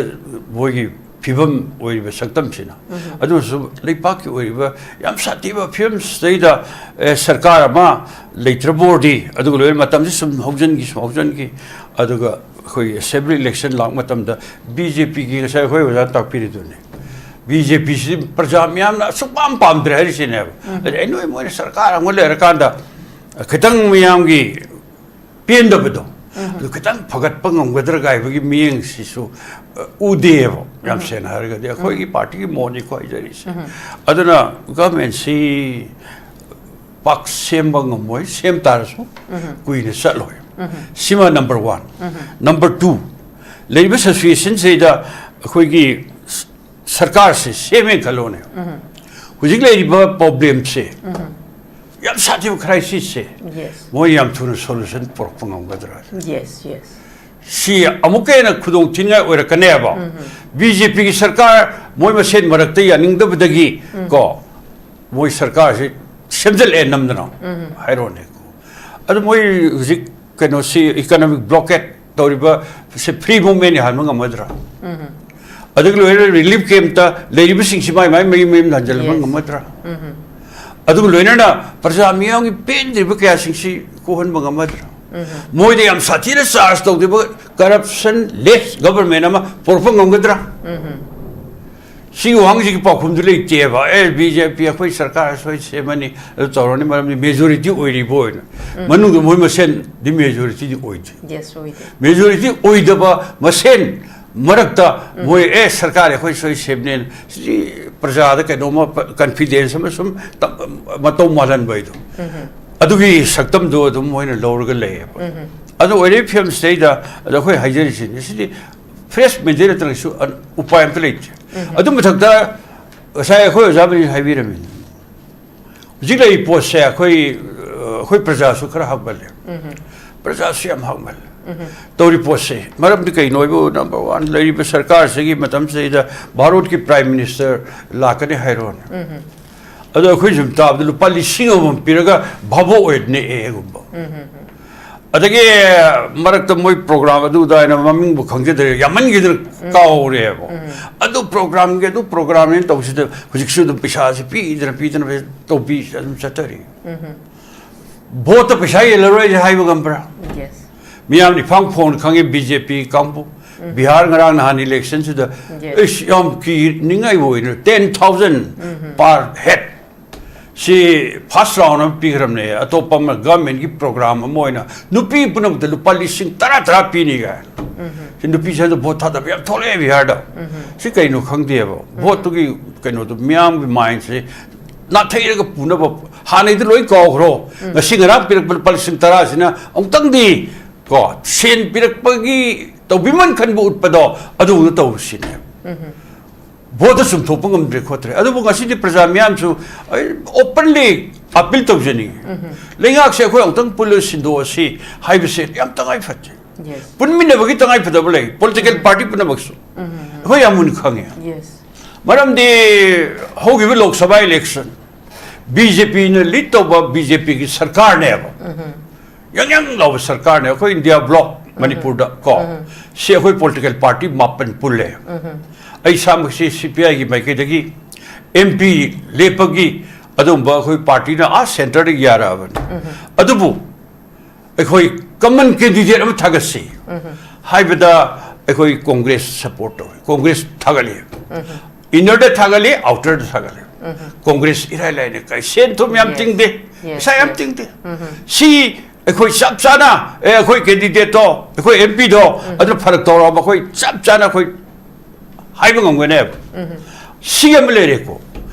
ꯃꯣꯏꯒꯤ ꯐꯤꯕꯝ ꯑꯣꯏꯔꯤꯕ ꯁꯛꯇꯝꯁꯤꯅ꯫ ꯑꯗꯨꯁꯨ ꯂꯩꯄꯥꯛꯀꯤ ꯑꯣꯏꯔꯤꯕ ꯌꯥꯝ ꯁꯥꯊꯤꯕ ꯐꯤꯕꯝꯁꯤꯗꯩꯗ, ꯑꯦ, ꯁꯔꯀꯥꯔ ꯑꯃ ꯂꯩꯇ꯭ꯔꯕ ꯑꯣꯏꯔꯗꯤ, ꯑꯗꯨꯒ ꯂꯣꯏꯅ ꯃꯇꯝꯁꯤ ꯁꯨꯝ ꯍꯧꯖꯤꯟꯈꯤ, ꯁꯨꯝ ꯍꯧꯖꯤꯟꯈꯤ꯫ ꯑꯗꯨꯒ ꯑꯩꯈꯣꯏꯒꯤ ꯑꯦꯁꯦꯝꯕ꯭ꯂꯤ ꯏꯂꯦꯛꯁꯟ ꯂꯥꯛꯄ ꯃꯇꯝꯗ ꯕꯤ ꯖꯦ ꯄꯤꯒꯤ ꯉꯁꯥꯏ ꯑꯩꯈꯣꯏ ꯑꯣꯖꯥꯅ ꯇꯥꯛꯄꯤꯔꯤꯗꯨꯅꯤ, ꯕꯤ ꯖꯦ ꯄꯤꯁꯤ ꯄ꯭ꯔꯖꯥ ꯃꯤꯌꯥꯝꯅ ꯑꯁꯨꯛ ꯄꯥꯝ ꯄꯥꯝꯗ꯭ꯔꯦ ꯍꯥꯏꯔꯤꯁꯤꯅꯦꯕ꯫ ꯑꯗ ꯑꯩ ꯅꯣꯏ ꯃꯣꯏꯅ ꯁꯔꯀꯥꯔ ꯑꯃ ꯂꯩꯔꯀꯥꯟꯗ ꯈꯤꯇꯪ ꯃꯤꯌꯥꯝꯒꯤ ꯄꯦꯟꯗꯕꯗꯣ, ꯑꯗꯨ ꯈꯤꯇꯪ ꯐꯒꯠꯄ ꯉꯝꯒꯗ꯭ꯔꯥ ꯀꯥꯏꯕꯒꯤ ꯃꯤꯠꯌꯦꯡꯁꯤꯁꯨ, ꯑ, ꯎꯗꯦꯕ꯫ ꯌꯥꯝ ꯁꯦꯡꯅ ꯍꯥꯏꯔꯒꯗꯤ ꯑꯩꯈꯣꯏꯒꯤ ꯄꯥꯔꯇꯤꯒꯤ ꯃꯣꯠꯅꯤꯀꯣ ꯍꯥꯏꯖꯔꯤꯁꯦ꯫ ꯑꯗꯨꯅ ꯒꯚꯔꯟꯃꯦꯟꯁꯤ ꯄꯥꯛ ꯁꯦꯝꯕ ꯉꯝꯃꯣꯏ, ꯁꯦꯝ ꯇꯥꯔꯁꯨ ꯀꯨꯏꯅ ꯆꯠꯂꯣꯏ꯫ ꯁꯤꯃ ꯅꯝꯕꯔ ꯋꯥꯟ꯫ ꯅꯝꯕꯔ ꯇꯨ, ꯂꯩꯔꯤꯕ ꯁꯤꯆꯨꯋꯦꯁꯟꯁꯤꯗ ꯑꯩꯈꯣꯏꯒꯤ ꯁ-, ꯁꯔꯀꯥꯔꯁꯦ ꯁꯦꯝꯃꯦ ꯈꯜꯂꯣꯅꯦ꯫ ꯍꯧꯖꯤꯛ ꯂꯩꯔꯤꯕ ꯄ꯭ꯔꯣꯕ꯭ꯂꯦꯝꯁꯦ, ꯌꯥꯝ ꯁꯥꯊꯤꯕ ꯀ꯭ꯔꯥꯏꯁꯤꯁꯁꯦ, ꯌꯦꯁ꯫ ꯃꯣꯏ ꯌꯥꯝ ꯊꯨꯅ ꯁꯣꯂꯨꯁꯟ ꯄꯨꯔꯛꯄ ꯉꯝꯒꯗ꯭ꯔꯥ? Yes, yes. ꯁꯤ ꯑꯃꯨꯛꯀ ꯍꯦꯟꯅ ꯈꯨꯗꯣꯡ ꯊꯤꯅꯤꯡꯉꯥꯏ ꯑꯣꯏꯔꯛꯀꯅꯦꯕ꯫ ꯕꯤ ꯖꯦ ꯄꯤꯒꯤ ꯁꯔꯀꯥꯔ ꯃꯣꯏ ꯃꯁꯦꯟ ꯃꯔꯛꯇ ꯌꯥꯅꯤꯡꯗꯕꯗꯒꯤ ꯀꯣ, ꯃꯣꯏ ꯁꯔꯀꯥꯔꯁꯤ ꯁꯦꯝꯖꯤꯜꯂꯛꯑꯦ ꯅꯝꯗꯅ꯫ ꯍꯥꯏꯔꯣꯅꯦ꯫ ꯑꯗꯨ ꯃꯣꯏ ꯍꯧꯖꯤꯛ ꯀꯩꯅꯣꯁꯤ, ꯏꯀꯣꯅꯣꯃꯤꯛ ꯕ꯭ꯂꯣꯀꯦꯠ ꯇꯧꯔꯤꯕ ꯁꯤ ꯐ꯭ꯔꯤ ꯃꯨꯚꯃꯦꯟ ꯍꯥꯟꯕ ꯉꯝꯃꯗ꯭ꯔꯥ? ꯑꯗꯨꯒ ꯂꯣꯏꯅꯅ ꯔꯤꯂꯤꯐ ꯀꯦꯝꯞꯇ ꯂꯩꯔꯤꯕꯁꯤꯡꯁꯤ ꯃꯥꯏ ꯃꯥꯏ ꯃꯌꯨꯝ ꯃꯌꯨꯝꯗ ꯍꯟꯖꯤꯜꯍꯟꯕ Yes. ꯉꯝꯃꯗ꯭ꯔꯥ? ꯑꯗꯨꯒ ꯂꯣꯏꯅꯅ ꯄ꯭ꯔꯖꯥ ꯃꯤꯌꯥꯝꯒꯤ ꯄꯦꯟꯗ꯭ꯔꯤꯕ ꯀꯌꯥꯁꯤꯡꯁꯤ ꯀꯣꯛꯍꯟꯕ ꯉꯝꯃꯗ꯭ꯔꯥ? ꯃꯣꯏꯗ ꯌꯥꯝ ꯁꯥꯊꯤꯅ ꯆꯥꯔꯖ ꯇꯧꯗꯕ ꯀꯔꯞꯁꯟ ꯂꯦꯁ ꯒꯚꯔꯟꯃꯦꯟ ꯑꯃ ꯄꯨꯔꯛꯄ ꯉꯝꯒꯗ꯭ꯔꯥ? ꯁꯤꯒꯤ ꯋꯥꯍꯪꯁꯤꯒꯤ ꯄꯥꯎꯈꯨꯝꯗꯨ ꯂꯩꯇꯦꯕ꯫ ꯑꯦ, ꯕꯤ ꯖꯦ ꯄꯤ ꯑꯩꯈꯣꯏ ꯁꯔꯀꯥꯔ ꯁꯣꯏ ꯁꯦꯝꯃꯅꯤ, ꯑꯗꯨ ꯇꯧꯔꯅꯤ, ꯃꯔꯝꯗꯤ ꯃꯦꯖꯣꯔꯤꯇꯤ ꯑꯣꯏꯔꯤꯕ ꯑꯣꯏꯅ꯫ ꯃꯅꯨꯡꯗ ꯃꯣꯏ ꯃꯁꯦꯟꯗꯤ ꯃꯦꯖꯣꯔꯤꯇꯤꯗꯤ ꯑꯣꯏꯗꯦ꯫ ꯌꯦꯁ, ꯑꯣꯏꯗꯦ꯫ ꯃꯦꯖꯣꯔꯤꯇꯤ ꯑꯣꯏꯗꯕ ꯃꯁꯦꯟ ꯃꯔꯛꯇ ꯃꯣꯏ, "ꯑꯦ, ꯁꯔꯀꯥꯔ ꯑꯩꯈꯣꯏ ꯁꯣꯏ ꯁꯦꯝꯅꯦꯅ", ꯁꯤꯗꯤ ꯄ꯭ꯔꯖꯥꯗ ꯀꯩꯅꯣꯝꯃ ꯀꯟꯐꯤꯗꯦꯟꯁ ꯑꯃ ꯁꯨꯝ ꯇ-, ꯃꯇꯧ ꯃꯥꯜꯍꯟꯕ ꯍꯥꯏꯗꯣ꯫ ꯑꯗꯨꯒꯤ ꯁꯛꯇꯝꯗꯣ ꯑꯗꯨꯝ ꯃꯣꯏꯅ ꯂꯧꯔꯒ ꯂꯩꯌꯦꯕ꯫ ꯑꯗꯨ ꯑꯣꯏꯔꯤꯕ ꯐꯤꯕꯝꯁꯤꯗꯩꯗ ꯑꯗ ꯑꯩꯈꯣꯏ ꯍꯥꯏꯖꯔꯤꯁꯤꯅꯤ, ꯁꯤꯗꯤ ꯐ꯭ꯔꯦꯁ ꯃꯦꯟꯇꯦꯟ ꯅꯠꯇ꯭ꯔꯒꯁꯨ ꯑ-, ꯎꯄꯥꯏ ꯑꯝꯇ ꯂꯩꯇꯦ꯫ ꯑꯗꯨ ꯃꯊꯛꯇ ꯉꯁꯥꯏ ꯑꯩꯈꯣꯏ ꯑꯣꯖꯥ ꯃꯅꯤꯅ ꯍꯥꯏꯕꯤꯔꯝꯃꯤ, ꯍꯧꯖꯤꯛ ꯂꯩꯔꯤꯕ ꯄꯣꯠꯁꯦ ꯑꯩꯈꯣꯏ, ꯑ, ꯑꯩꯈꯣꯏ ꯄ꯭ꯔꯖꯥꯁꯨ ꯈꯔ ꯍꯥꯞꯃꯜꯂꯦ꯫ ꯄ꯭ꯔꯖꯥꯁꯨ ꯌꯥꯝ ꯍꯥꯞꯃꯜꯂꯦ꯫ ꯇꯧꯔꯤ ꯄꯣꯠꯁꯦ ꯃꯔꯝꯗꯤ ꯀꯩꯅꯣ ꯍꯥꯏꯕꯨ, ꯅꯝꯕꯔ ꯋꯥꯟ, ꯂꯩꯔꯤꯕ ꯁꯔꯀꯥꯔꯁꯤꯒꯤ ꯃꯇꯝꯁꯤꯗꯩꯗ ꯚꯥꯔꯠꯀꯤ ꯄ꯭ꯔꯥꯏꯝ ꯃꯤꯅꯤꯁꯇꯔ ꯂꯥꯛꯀꯅꯤ ꯍꯥꯏꯔꯣꯅꯦ꯫ ꯑꯗꯣ ꯑꯩꯈꯣꯏ ꯁꯨꯝ ꯇꯥꯕꯗ ꯂꯨꯄꯥ ꯂꯤꯁꯤꯡ ꯑꯃꯃꯝ ꯄꯤꯔꯒ ꯚꯥꯕꯣꯛ ꯑꯣꯏ ꯅꯦꯛꯑꯦꯒꯨꯝꯕ꯫ ꯑꯗꯒꯤ ꯃꯔꯛꯇ ꯃꯣꯏ ꯄ꯭ꯔꯣꯒ꯭ꯔꯥꯝ ꯑꯗꯨ ꯑꯗꯥ ꯍꯥꯏꯅ ꯃꯃꯤꯡꯕꯨ ꯈꯪꯖꯗ꯭ꯔꯦ, ꯌꯥꯝꯃꯟꯈꯤꯗꯅ ꯀꯥꯎꯔꯦꯕ꯫ ꯑꯗꯨ ꯄ꯭ꯔꯣꯒ꯭ꯔꯥꯝꯒꯤ, ꯑꯗꯨ ꯄ꯭ꯔꯣꯒ꯭ꯔꯥꯝꯅꯦꯅ ꯇꯧꯁꯤꯗ ꯍꯧꯖꯤꯛꯁꯨ ꯑꯗꯨꯝ ꯄꯩꯁꯥꯁꯦ ꯄꯤꯗꯅ ꯄꯤꯗꯅ ꯇꯧꯕꯤꯁꯤꯗ ꯑꯗꯨꯝ ꯆꯠꯊꯔꯤ꯫ ꯚꯣꯠꯇ ꯄꯩꯁꯥ ꯌꯦꯜꯂꯔꯣꯏꯁꯦ ꯍꯥꯏꯕ ꯉꯝꯕ꯭ꯔꯥ? ꯌꯦꯁ꯫ ꯃꯤꯌꯥꯝꯅ ꯏꯐꯥꯡ ꯐꯣꯡꯅ ꯈꯪꯉꯤ, ꯕꯤ ꯖꯦ ꯄꯤ ꯀꯥꯡꯕꯨ꯫ ꯕꯤꯍꯥꯔ ꯉꯔꯥꯡ ꯅꯍꯥꯟ ꯏꯂꯦꯛꯁꯟꯁꯤꯗ, yes, ꯑꯩꯁ, ꯌꯥꯝ ꯀꯤꯅꯤꯡꯉꯥꯏ ꯑꯣꯏꯅ ten thousand per head ꯁꯤ first round ꯑꯃ ꯄꯤꯈ꯭ꯔꯕꯅꯦ꯫ ꯑꯇꯣꯞꯄ ꯑꯃ ꯒꯚꯔꯟꯃꯦꯟꯠꯀꯤ ꯄ꯭ꯔꯣꯒ꯭ꯔꯥꯝ ꯑꯃ ꯑꯣꯏꯅ ꯅꯨꯄꯤ ꯄꯨꯝꯅꯃꯛꯇ ꯂꯨꯄꯥ ꯂꯤꯁꯤꯡ ꯇꯔꯥ ꯇꯔꯥ ꯄꯤꯅꯤ ꯀꯥꯏꯅ꯫ ꯁꯤ ꯅꯨꯄꯤꯁꯤꯡꯗ ꯚꯣꯠ ꯊꯥꯗꯕ ꯌꯥꯝ ꯊꯣꯛꯂꯛꯑꯦ ꯕꯤꯍꯥꯔꯗ꯫ ꯁꯤ ꯀꯩꯅꯣ ꯈꯪꯗꯦꯕ꯫ ꯚꯣꯠꯇꯨꯒꯤ ꯀꯩꯅꯣꯗꯣ, ꯃꯤꯌꯥꯝꯒꯤ ꯃꯥꯏꯟꯁꯦ ꯅꯥꯊꯩꯔꯒ ꯄꯨꯅꯕ, ꯍꯥꯟꯅꯩꯗꯨ ꯂꯣꯏ ꯀꯥꯎꯈ꯭ꯔꯣ꯫ ꯉꯁꯤ ꯉꯔꯥꯡ ꯄꯤꯔꯛꯄ ꯂꯨꯄꯥ ꯂꯤꯁꯤꯡ ꯇꯔꯥꯁꯤꯅ ꯑꯃꯨꯛꯇꯪꯗꯤ, ꯀꯣ, ꯁꯦꯟ ꯄꯤꯔꯛꯄꯒꯤ ꯇꯧꯕꯤꯃꯟ ꯈꯟꯕ ꯎꯠꯄꯗꯣ ꯑꯗꯨꯒꯨꯝꯕ ꯇꯧꯁꯤꯅꯦ꯫ ꯚꯣꯠꯇ ꯆꯨꯝꯊꯣꯛꯄ ꯉꯝꯗ꯭ꯔꯦ ꯈꯣꯠꯇ꯭ꯔꯦ꯫ ꯑꯗꯨꯕꯨ ꯉꯁꯤꯗꯤ ꯄ꯭ꯔꯖꯥ ꯃꯤꯌꯥꯝꯁꯨ ꯑꯩ openly appeal ꯇꯧꯖꯅꯤꯡꯉꯤ꯫ ꯂꯩꯉꯥꯛꯁꯦ ꯑꯩꯈꯣꯏ ꯑꯃꯨꯛꯇꯪ ꯄꯨꯜꯂ ꯁꯤꯟꯗꯣꯛꯑꯁꯤ ꯍꯥꯏꯕꯁꯦ ꯌꯥꯝ ꯇꯉꯥꯏ ꯐꯗꯦ꯫ Yes. ꯄꯨꯟꯃꯤꯟꯅꯕꯒꯤ ꯇꯉꯥꯏ ꯐꯗꯕ ꯂꯩ, ꯄꯣꯂꯤꯇꯤꯀꯦꯜ ꯄꯥꯔꯇꯤ ꯄꯨꯝꯅꯃꯛꯁꯨ꯫ ꯑꯩꯈꯣꯏ ꯌꯥꯝ ꯃꯨꯟꯅ ꯈꯪꯉꯦ꯫ Yes. ꯃꯔꯝꯗꯤ ꯍꯧꯈꯤꯕ Lok Sabha election B J ꯄꯤꯅ ꯂꯤꯗ ꯇꯧꯕ ꯕꯤ ꯖꯦ ꯄꯤꯒꯤ ꯁꯔꯀꯥꯔꯅꯦꯕ꯫ ꯌꯥꯡ ꯌꯥꯡ ꯂꯥꯎꯕ ꯁꯔꯀꯥꯔꯅꯦ꯫ ꯑꯩꯈꯣꯏ ꯏꯟꯗꯤꯌꯥ ꯕ꯭ꯂꯣꯛ, ꯃꯅꯤꯄꯨꯔꯗ ꯀꯣ, ꯁꯤ ꯑꯩꯈꯣꯏ ꯄꯣꯂꯤꯇꯤꯀꯦꯜ ꯄꯥꯔꯇꯤ ꯃꯥꯄꯟ ꯄꯨꯜꯂꯦ꯫ ꯑꯩ ꯏꯁꯥꯃꯛꯁꯤ ꯁꯤ ꯄꯤ ꯑꯥꯏꯒꯤ ꯃꯥꯏꯀꯩꯗꯒꯤ ꯑꯦꯝ ꯄꯤ ꯂꯦꯞꯄꯒꯤ ꯑꯗꯨꯒꯨꯝꯕ ꯑꯩꯈꯣꯏ ꯄꯥꯔꯇꯤꯅ ꯑꯥ ꯁꯦꯟꯇꯔꯗꯒꯤ ꯌꯥꯔꯛꯑꯕꯅꯤ꯫ ꯑꯗꯨꯕꯨ ꯑꯩꯈꯣꯏ ꯀꯃꯟ ꯀꯦꯟꯗꯤꯗꯦꯠ ꯑꯃ ꯊꯥꯒꯠꯁꯤ ꯍꯥꯏꯕꯗ ꯑꯩꯈꯣꯏ ꯀꯣꯡꯒ꯭ꯔꯦꯁ ꯁꯄꯣꯔꯠ ꯇꯧꯏ, ꯀꯣꯡꯒ꯭ꯔꯦꯁ ꯊꯥꯒꯠꯂꯤ꯫ ꯏꯟꯅꯔꯗ ꯊꯥꯒꯠꯂꯤ, ꯑꯥꯎꯇꯔꯗ ꯊꯥꯒꯠꯂꯤ꯫ ꯀꯣꯡꯒ꯭ꯔꯦꯁ ꯏꯔꯥꯏ ꯂꯥꯏꯅ ꯀꯥꯏ, ꯁꯦꯟ ꯊꯨꯝ ꯌꯥꯝ Yes. ꯇꯤꯡꯗꯦ, Yes, ꯄꯩꯁꯥ ꯌꯥꯝ yes. ꯇꯤꯡꯗꯦ꯫ ꯁꯤ ꯑꯩꯈꯣꯏ ꯆꯞ ꯆꯥꯅ, ꯑꯦ, ꯑꯩꯈꯣꯏ ꯀꯦꯟꯗꯤꯗꯦꯠꯇꯣ, ꯑꯩꯈꯣꯏ ꯑꯦꯝ ꯄꯤꯗꯣ ꯑꯗꯨꯅ ꯐꯔꯛ ꯇꯧꯔꯛꯑꯕ ꯑꯩꯈꯣꯏ ꯆꯞ ꯆꯥꯅ ꯑꯩꯈꯣꯏ ꯍꯥꯏꯕ ꯉꯝꯒꯅꯦꯕ꯫ ꯁꯤ ꯑꯃ ꯂꯩꯔꯦꯀꯣ꯫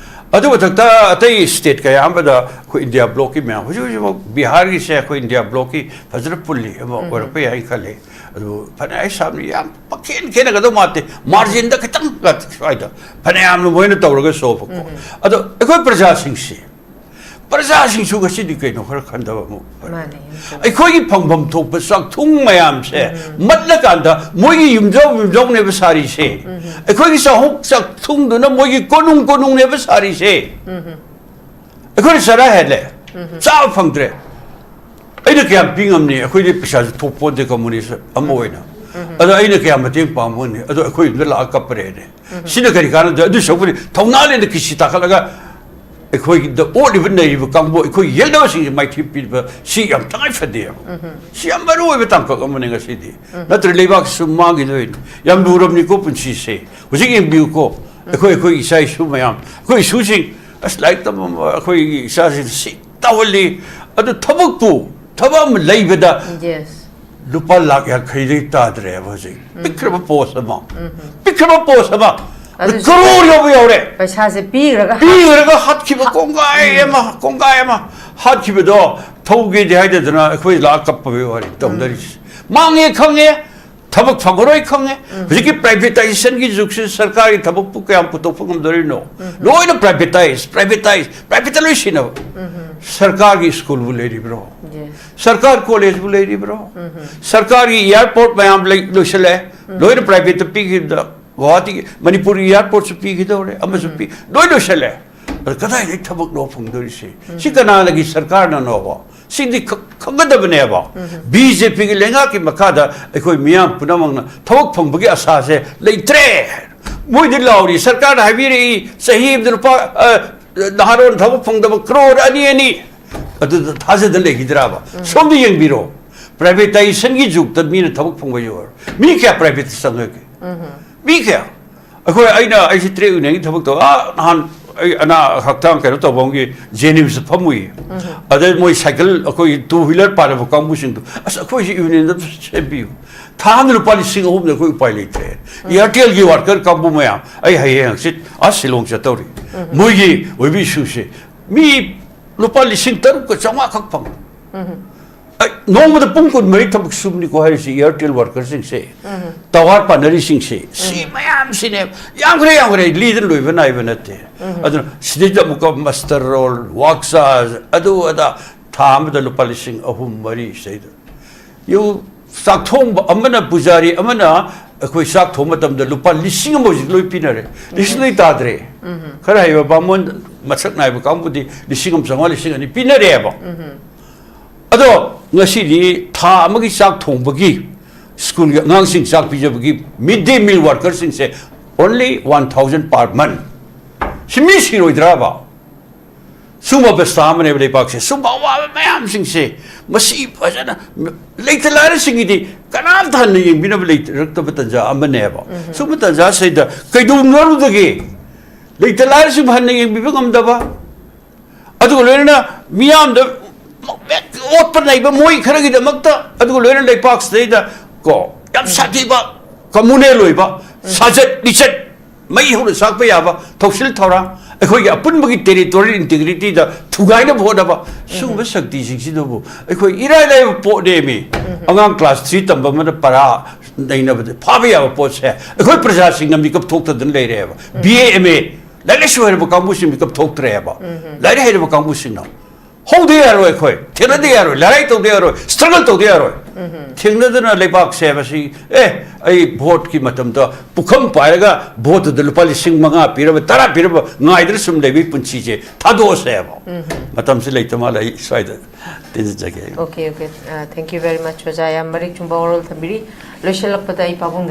ꯑꯗꯨ ꯃꯊꯛꯇ ꯑꯇꯩ ꯁ꯭ꯇꯦꯠ ꯀꯌꯥ ꯑꯃꯗ ꯑꯩꯈꯣꯏ ꯏꯟꯗꯤꯌꯥ ꯕ꯭ꯂꯣꯛꯀꯤ ꯃꯌꯥꯝ, ꯍꯧꯖꯤꯛ ꯍꯧꯖꯤꯛꯃꯛ ꯕꯤꯍꯥꯔꯒꯤꯁꯦ ꯑꯩꯈꯣꯏ ꯏꯟꯗꯤꯌꯥ ꯕ꯭ꯂꯣꯛꯀꯤ ꯐꯖꯅ ꯄꯨꯜꯂꯤ ꯑꯃ ꯑꯣꯏꯔꯛꯄ ꯌꯥꯏ ꯈꯜꯂꯤ꯫ ꯑꯗꯨ ꯐꯅ ꯑꯩ ꯁꯥꯝꯅ ꯌꯥꯝ ꯄꯪꯈꯦꯟ ꯈꯦꯠꯅꯒꯗꯧ ꯃꯥꯟꯗꯦ, ꯃꯥꯔꯖꯤꯟꯗ ꯈꯤꯇꯪ ꯁ꯭ꯋꯥꯏꯗ ꯐꯅꯌꯥꯝꯅ ꯃꯣꯏꯅ ꯇꯧꯔꯒꯁꯨꯕꯀꯣ꯫ ꯑꯗꯣ ꯑꯩꯈꯣꯏ ꯄ꯭ꯔꯖꯥꯁꯤꯡꯁꯤ, ꯄ꯭ꯔꯖꯥꯁꯤꯡꯁꯨ ꯉꯁꯤꯗꯤ ꯀꯩꯅꯣ ꯈꯔ ꯈꯟꯗꯕ ꯑꯃ ꯃꯥꯅꯦ, ꯌꯥꯝ ꯆꯨꯝꯃꯦ꯫ ꯑꯩꯈꯣꯏꯒꯤ ꯐꯪꯐꯝ ꯊꯣꯛꯄ ꯆꯥꯛꯊꯨꯡ ꯃꯌꯥꯝꯁꯦ ꯃꯠꯂꯀꯥꯟꯗ ꯃꯣꯏꯒꯤ ꯌꯨꯝꯖꯥꯎ ꯌꯨꯝꯖꯥꯎꯅꯦꯕ ꯁꯥꯔꯤꯁꯦ꯫ ꯑꯩꯈꯣꯏꯒꯤ ꯆꯥꯛꯍꯣꯛ ꯆꯥꯛꯊꯨꯡꯗꯨꯅ ꯃꯣꯏꯒꯤ ꯀꯣꯅꯨꯡ ꯀꯣꯅꯨꯡꯅꯦꯕ ꯁꯥꯔꯤꯁꯦ꯫ ꯑꯩꯈꯣꯏꯅ ꯆꯔꯥ ꯍꯦꯜꯂꯦ, ꯆꯥꯕ ꯐꯪꯗ꯭ꯔꯦ꯫ ꯑꯩꯅ ꯀꯌꯥꯝ ꯄꯤ ꯉꯝꯅꯤ? ꯑꯩꯈꯣꯏꯗꯤ ꯄꯩꯁꯥꯁꯨ ꯊꯣꯛꯄꯣꯟꯗꯦ ꯀꯝꯃꯨꯅꯤꯁ ꯑꯃ ꯑꯣꯏꯅ꯫ ꯑꯗꯣ ꯑꯩꯅ ꯀꯌꯥꯝ ꯃꯇꯦꯡ ꯄꯥꯡꯕ ꯉꯝꯅꯤ? ꯑꯗꯣ ꯑꯩꯈꯣꯏ ꯌꯨꯝꯗ ꯂꯥꯛꯑ ꯀꯞꯄꯔꯦꯅꯦ꯫ ꯁꯤꯅ ꯀꯔꯤ ꯀꯥꯟꯅꯗꯣꯏ? ꯑꯗꯨ ꯁꯔꯨꯛꯄꯨꯗꯤ ꯊꯧꯅꯥ ꯂꯩꯅ ꯀꯤꯁꯤ ꯇꯥꯈꯠꯂꯒ ꯑꯩꯈꯣꯏꯗ ꯑꯣꯠꯂꯤꯕ ꯅꯩꯔꯤꯕ ꯀꯥꯡꯕꯨ, ꯑꯩꯈꯣꯏ ꯌꯦꯛꯅꯕꯁꯤꯡꯁꯦ ꯃꯥꯏꯊꯤ ꯄꯤꯕ ꯁꯤ ꯌꯥꯝ ꯇꯉꯥꯏ ꯐꯗꯦꯕ꯫ ꯁꯤ ꯌꯥꯝ ꯃꯔꯨ ꯑꯣꯏꯕ ꯇꯥꯡꯀꯛ ꯑꯃꯅꯤ ꯉꯁꯤꯗꯤ꯫ ꯅꯠꯇ꯭ꯔ ꯂꯩꯕꯥꯛꯁꯤ ꯁꯨꯝ ꯃꯥꯡꯈꯤꯗꯣꯏꯅꯤ꯫ ꯌꯥꯝ ꯂꯨꯔꯕꯅꯤꯀꯣ ꯄꯨꯟꯁꯤꯁꯦ꯫ ꯍꯧꯖꯤꯛ ꯌꯦꯡꯕꯤꯌꯨꯀꯣ, ꯑꯩꯈꯣꯏ, ꯑꯩꯈꯣꯏ ꯏꯆꯥ ꯏꯁꯨ ꯃꯌꯥꯝ, ꯑꯩꯈꯣꯏ ꯏꯁꯨꯁꯤꯡ, ꯑꯁ, ꯂꯥꯏꯔꯤꯛ ꯇꯝꯕ ꯑꯩꯈꯣꯏꯒꯤ ꯏꯆꯥꯁꯤꯡ ꯁꯤ ꯇꯧꯍꯜꯂꯤ꯫ ꯑꯗꯨ ꯊꯕꯛꯄꯨ, ꯊꯕꯛ ꯑꯃ ꯂꯩꯕꯗ ꯂꯨꯄꯥ ꯂꯥꯛ ꯌꯥꯡꯈꯩꯗꯒꯤ ꯇꯥꯗ꯭ꯔꯦꯕ ꯍꯧꯖꯤꯛ꯫ ꯄꯤꯛꯈ꯭ꯔꯕ ꯄꯣꯁ ꯑꯃ, ꯄꯤꯛꯈ꯭ꯔꯕ ꯄꯣꯁ ꯑꯃ, ꯑꯗꯨꯁꯨ ꯀꯔꯣꯔ ꯌꯧꯕ ꯌꯧꯔꯦ꯫ ꯄꯩꯁꯥꯁꯦ ꯄꯤꯈ꯭ꯔꯒ ꯍꯥ- ꯄꯤꯈ꯭ꯔꯒ ꯍꯥꯠꯈꯤꯕ ꯀꯣꯡꯒꯥꯏ ꯑꯃ, ꯀꯣꯡꯒꯥꯏ ꯑꯃ ꯍꯥꯠꯈꯤꯕꯗꯣ ꯊꯧꯒꯦꯗꯤ ꯍꯥꯏꯗꯗꯅ ꯑꯩꯈꯣꯏ ꯂꯥꯛꯑ ꯀꯞꯄꯕꯩ ꯋꯥꯔꯤ ꯇꯧꯅꯔꯤꯁꯦ꯫ ꯃꯥꯡꯉꯦ ꯈꯪꯉꯦ, ꯊꯕꯛ ꯐꯪꯉꯔꯣꯏ ꯈꯪꯉꯦ꯫ ꯍꯧꯖꯤꯛꯀꯤ ꯄ꯭ꯔꯥꯏꯚꯦꯇꯥꯏꯖꯦꯁꯟꯒꯤ ꯖꯨꯒꯁꯤ ꯁꯔꯀꯥꯔꯒꯤ ꯊꯕꯛꯄꯨ ꯀꯌꯥꯝ ꯄꯨꯊꯣꯛꯄ ꯉꯝꯗꯣꯔꯤꯅꯣ? ꯂꯣꯏꯅ ꯄ꯭ꯔꯥꯏꯚꯦꯇꯥꯏꯖ, ꯄ꯭ꯔꯥꯏꯚꯦꯇꯥꯏꯖ, ꯄ꯭ꯔꯥꯏꯚꯦꯠꯇ ꯂꯣꯏ ꯁꯤꯟꯅꯕ꯫ ꯁꯔꯀꯥꯔꯒꯤ ꯁ꯭ꯀꯨꯜꯕꯨ ꯂꯩꯔꯤꯕ꯭ꯔꯣ? ꯁꯔꯀꯥꯔ ꯀꯣꯂꯦꯖꯕꯨ ꯂꯩꯔꯤꯕ꯭ꯔꯣ? ꯁꯔꯀꯥꯔꯒꯤ ꯑꯦꯌꯥꯔꯄꯣꯔꯠ ꯃꯌꯥꯝ ꯂꯩ, ꯂꯣꯏꯁꯤꯜꯂꯦ꯫ ꯂꯣꯏꯅ ꯄ꯭ꯔꯥꯏꯚꯦꯠꯇ ꯄꯤꯈꯤꯕꯗ ꯒꯨꯋꯥꯍꯥꯇꯤꯒꯤ, ꯃꯅꯤꯄꯨꯔꯒꯤ ꯑꯦꯌꯥꯔꯄꯣꯔꯠꯁꯨ ꯄꯤꯈꯤꯗꯧꯔꯦ, ꯑꯃꯁꯨ ꯄꯤ, ꯂꯣꯏ ꯂꯣꯏꯁꯤꯜꯂꯦ꯫ ꯑꯗ ꯀꯗꯥꯏꯗꯒꯤ ꯊꯕꯛꯅꯣ ꯐꯪꯗꯣꯔꯤꯁꯦ? ꯁꯤ ꯀꯅꯥꯅꯒꯤ ꯁꯔꯀꯥꯔꯅꯅꯣꯕ? ꯁꯤꯗꯤ ꯈ-, ꯈꯪꯒꯗꯕꯅꯦꯕ꯫ ꯕꯤ ꯖꯦ ꯄꯤꯒꯤ ꯂꯩꯉꯥꯛꯀꯤ ꯃꯈꯥꯗ ꯑꯩꯈꯣꯏ ꯃꯤꯌꯥꯝ ꯄꯨꯝꯅꯃꯛꯅ ꯊꯕꯛ ꯐꯪꯕꯒꯤ ꯑꯁꯥꯁꯦ ꯂꯩꯇ꯭ꯔꯦ꯫ ꯃꯣꯏꯗꯤ ꯂꯥꯎꯔꯤ, ꯁꯔꯀꯥꯔꯅ ꯍꯥꯏꯕꯤꯔꯛꯏ, ꯆꯍꯤ ꯑꯃꯗ ꯂꯨꯄꯥ, ꯑ, ꯅꯍꯥꯔꯣꯟ ꯊꯕꯛ ꯐꯪꯗꯕ ꯀ꯭ꯔꯣꯔ ꯑꯅꯤ, ꯑꯅꯤ꯫ ꯑꯗꯨꯗ ꯊꯥꯖꯗꯅ ꯂꯩꯈꯤꯗ꯭ꯔꯕ? ꯁꯣꯝꯗ ꯌꯦꯡꯕꯤꯔꯣ, ꯄ꯭ꯔꯥꯏꯚꯦꯇꯥꯏꯖꯦꯁꯟꯒꯤ ꯖꯨꯒꯇ ꯃꯤꯅ ꯊꯕꯛ ꯐꯪꯕ ꯌꯧꯔ-, ꯃꯤ ꯀꯌꯥ ꯄ꯭ꯔꯥꯏꯚꯦꯠꯇ ꯆꯪꯉꯒꯦ? ꯃꯤ ꯀꯌꯥ? ꯑꯩꯈꯣꯏ, ꯑꯩꯅ, ꯑꯩꯁꯦ ꯇ꯭ꯔꯦꯠ ꯌꯨꯅꯤꯌꯟꯒꯤ ꯊꯕꯛ ꯇꯧ-, ꯑꯥ, ꯅꯍꯥꯟ ꯑꯩ ꯑꯅꯥ ꯍꯛꯆꯥꯡ ꯀꯩꯅꯣ ꯇꯧꯕ ꯑꯃꯒꯤ ꯖꯦꯅꯤꯝꯁꯇ ꯐꯝꯃꯨꯏ꯫ ꯑꯗꯩ ꯃꯣꯏ ꯁꯥꯏꯀꯜ, ꯑꯩꯈꯣꯏ ꯇꯨ ꯋꯤꯂꯔ ꯄꯥꯜꯂꯕ ꯀꯥꯡꯕꯨꯁꯤꯡꯗꯣ, "ꯑꯁ, ꯑꯩꯈꯣꯏꯁꯤ ꯌꯨꯅꯤꯌꯟꯗ ꯁꯦꯝꯕꯤꯌꯨ꯫ ꯊꯥ ꯑꯃꯗ ꯂꯨꯄꯥ ꯂꯤꯁꯤꯡ ꯑꯍꯨꯝꯗ ꯑꯩꯈꯣꯏ ꯎꯄꯥꯏ ꯂꯩꯇ꯭ꯔꯦ꯫ ꯏꯌꯥꯔꯇꯦꯜꯒꯤ ꯋꯥꯔꯀꯔ ꯀꯥꯡꯕꯨ ꯃꯌꯥꯝ, ꯑꯩ ꯍꯌꯦꯡ ꯍꯪꯆꯤꯠ ꯑꯥ ꯁꯤꯂꯣꯡ ꯆꯠꯇꯧꯔꯤ꯫ ꯃꯣꯏꯒꯤ ꯑꯣꯏꯕ ꯏꯁꯨꯁꯦ ꯃꯤ ꯂꯨꯄꯥ ꯂꯤꯁꯤꯡ ꯇꯔꯨꯛꯀ ꯆꯥꯝꯃꯉꯥ ꯈꯛ ꯐꯪꯉꯤ꯫ ꯑꯩ ꯅꯣꯡꯃꯗ ꯄꯨꯡ ꯀꯨꯟꯃꯔꯤ ꯊꯕꯛ ꯁꯨꯕꯅꯤꯀꯣ ꯍꯥꯏꯔꯤꯁꯤ ꯏꯌꯥꯔꯇꯦꯜ ꯋꯥꯔꯀꯔꯁꯤꯡꯁꯦ, ꯇꯋꯥꯔ ꯄꯥꯟꯅꯔꯤꯁꯤꯡꯁꯦ, ꯁꯤ ꯃꯌꯥꯝꯁꯤꯅꯦ꯫ ꯌꯥꯝꯈ꯭ꯔꯦ, ꯌꯥꯝꯈ꯭ꯔꯦ, ꯂꯤꯗꯅ ꯂꯣꯏꯕ ꯅꯥꯏꯕ ꯅꯠꯇꯦ꯫ ꯑꯗꯨꯅ ꯁꯤꯗꯩꯗ ꯑꯃꯨꯛꯀ ꯃꯁꯇꯔ ꯔꯣꯜ, ꯋꯥꯛ ꯆꯥꯔꯖ, ꯑꯗꯨ ꯑꯗꯥ, ꯊꯥ ꯑꯃꯗ ꯂꯨꯄꯥ ꯂꯤꯁꯤꯡ ꯑꯍꯨꯝ, ꯃꯔꯤ ꯁꯤꯗꯩꯗ꯫ ꯌꯨ ꯆꯥꯛ ꯊꯣꯡꯕ ꯑꯃꯅ, ꯄꯨꯖꯥꯔꯤ ꯑꯃꯅ ꯑꯩꯈꯣꯏ ꯆꯥꯛ ꯊꯣꯡꯕ ꯃꯇꯝꯗ ꯂꯨꯄꯥ ꯂꯤꯁꯤꯡ ꯑꯃ ꯍꯧꯖꯤꯛ ꯂꯣꯏ ꯄꯤꯅꯔꯦ꯫ ꯂꯤꯁꯤꯡꯗꯒꯤ ꯇꯥꯗ꯭ꯔꯦ꯫ ꯈꯔ ꯍꯩꯕ ꯕꯥꯃꯣꯟ ꯃꯁꯛ ꯅꯥꯏꯕ ꯀꯥꯡꯕꯨꯗꯤ ꯂꯤꯁꯤꯡ ꯑꯃ ꯆꯥꯝꯃꯉꯥ, ꯂꯤꯁꯤꯡ ꯑꯅꯤ ꯄꯤꯅꯔꯦꯕ꯫ ꯑꯗꯣ ꯉꯁꯤꯗꯤ ꯊꯥ ꯑꯃꯒꯤ ꯆꯥꯛ ꯊꯣꯡꯕꯒꯤ, ꯁ꯭ꯀꯨꯜꯒꯤ ꯑꯉꯥꯡꯁꯤꯡ ꯆꯥꯛ ꯄꯤꯖꯕꯒꯤ, ꯃꯤꯗ ꯗꯦ ꯃꯤꯜ ꯋꯥꯔꯀꯔꯁꯤꯡꯁꯦ only one thousand per month꯫ ꯁꯤ ꯃꯤ ꯁꯤꯔꯣꯏꯗ꯭ꯔꯕ? ꯁꯨꯝꯕ ꯑꯕꯁꯊꯥ ꯑꯃꯅꯦꯕ ꯂꯩꯕꯥꯛꯁꯦ꯫ ꯁꯨꯝꯕ ꯑꯋꯥꯕ ꯃꯌꯥꯝꯁꯤꯡꯁꯦ, ꯃꯁꯤ ꯐꯖꯅ ꯂꯩꯇ ꯂꯥꯏꯔꯁꯤꯡꯒꯤꯗꯤ ꯀꯅꯥꯝꯇ ꯍꯟꯅ ꯌꯦꯡꯕꯤꯅꯕ ꯂꯩꯔꯛꯇꯕ ꯇꯥꯟꯖꯥ ꯑꯃꯅꯦꯕ꯫ ꯁꯨꯝꯕ ꯇꯥꯟꯖꯥꯁꯤꯗ ꯀꯩꯗꯧꯅꯔꯨꯗꯒꯦ? ꯂꯩꯇ ꯂꯥꯏꯔꯁꯤꯡꯕꯨ ꯍꯟꯅ ꯌꯦꯡꯕꯤꯕ ꯉꯝꯗꯕ, ꯑꯗꯨꯒ ꯂꯣꯏꯅꯅ ꯃꯤꯌꯥꯝꯗ ꯑꯣꯠꯄ ꯅꯩꯕ ꯃꯣꯏ ꯈꯔꯒꯤꯗꯃꯛꯇ, ꯑꯗꯨꯒ ꯂꯣꯏꯅꯅ ꯂꯩꯄꯥꯛꯁꯤꯗꯩꯗ ꯀꯣ, ꯌꯥꯝ ꯁꯥꯊꯤꯕ, ꯀꯝꯃꯨꯅꯦꯜ ꯑꯣꯏꯕ ꯁꯥꯖꯠ ꯂꯤꯆꯠ, ꯃꯩ ꯍꯧꯅ ꯆꯥꯛꯄ ꯌꯥꯕ ꯊꯧꯁꯤꯜ ꯊꯧꯔꯥꯡ, ꯑꯩꯈꯣꯏꯒꯤ ꯑꯄꯨꯟꯕꯒꯤ ꯇꯦꯔꯤꯇꯣꯔꯤꯌꯦꯜ ꯏꯟꯇꯤꯒ꯭ꯔꯤꯇꯤꯗ ꯊꯨꯒꯥꯏꯅꯕ ꯍꯣꯠꯅꯕ, ꯁꯤꯒꯨꯝꯕ ꯁꯛꯇꯤꯁꯤꯡꯁꯤꯗꯕꯨ ꯑꯩꯈꯣꯏ ꯏꯔꯥꯏ ꯂꯥꯏꯕ ꯄꯣꯠꯅꯦꯃꯤ꯫ ꯑꯉꯥꯡ ꯀ꯭ꯂꯥꯁ ꯊ꯭ꯔꯤ ꯇꯝꯕ ꯑꯃꯅ ꯄꯔꯥ ꯅꯩꯅꯕꯗ ꯐꯥꯕ ꯌꯥꯕ ꯄꯣꯠꯁꯦ ꯑꯩꯈꯣꯏ ꯄ꯭ꯔꯖꯥꯁꯤꯡꯅ ꯃꯤꯀꯞ ꯊꯣꯛꯇꯗꯅ ꯂꯩꯔꯦꯕ꯫ ꯕꯤ ꯑꯦ, ꯑꯦꯝ ꯑꯦ, ꯂꯥꯏꯔꯤꯛ ꯂꯥꯏꯁꯨ ꯍꯩꯔꯕ ꯀꯥꯡꯕꯨꯁꯤꯡ ꯃꯤꯀꯞ ꯊꯣꯛꯇ꯭ꯔꯦꯕ꯫ ꯂꯥꯏꯔꯤꯛ ꯍꯩꯔꯕ ꯀꯥꯡꯕꯨꯁꯤꯡꯅ ꯍꯧꯗ ꯌꯥꯔꯣꯏ, ꯑꯩꯈꯣꯏ ꯊꯦꯡꯅꯗ ꯌꯥꯔꯣꯏ, ꯂꯥꯏꯔꯤꯛ ꯇꯧꯗ ꯌꯥꯔꯣꯏ, ꯁ꯭ꯇ꯭ꯔꯒꯜ ꯇꯧꯗ ꯌꯥꯔꯣꯏ꯫ ꯊꯦꯡꯅꯗꯅ ꯂꯩꯕꯥꯛꯁꯦ ꯃꯁꯤ, ꯑꯦ, ꯑꯩ ꯚꯣꯠꯀꯤ ꯃꯇꯝꯗ ꯄꯨꯈꯝ ꯄꯥꯏꯔꯒ ꯚꯣꯠꯇꯨꯗ ꯂꯨꯄꯥ ꯂꯤꯁꯤꯡ ꯃꯉꯥ ꯄꯤꯔꯕ, ꯇꯔꯥ ꯄꯤꯔꯕ ꯉꯥꯏꯗꯅ ꯁꯨꯝ ꯂꯩꯕꯒꯤ ꯄꯨꯟꯁꯤꯁꯦ ꯊꯥꯗꯣꯛꯑꯁꯦꯕ꯫ ꯃꯇꯝꯁꯤ ꯂꯩꯇ ꯃꯥꯜꯂꯦ, ꯑꯩ ꯁ꯭ꯋꯥꯏꯗ ꯇꯦꯟꯖꯖꯒꯦ꯫ Okay, okay. Uh, thank you very much, ꯑꯣꯖꯥ꯫ ꯌꯥꯝ ꯃꯔꯤꯛ ꯆꯨꯝꯕ ꯋꯥꯔꯣꯜ ꯊꯝꯕꯤꯔꯤ꯫ ꯂꯣꯏꯁꯤꯜꯂꯛꯄꯗ ꯑꯩ ꯄꯥꯕꯨꯡꯗ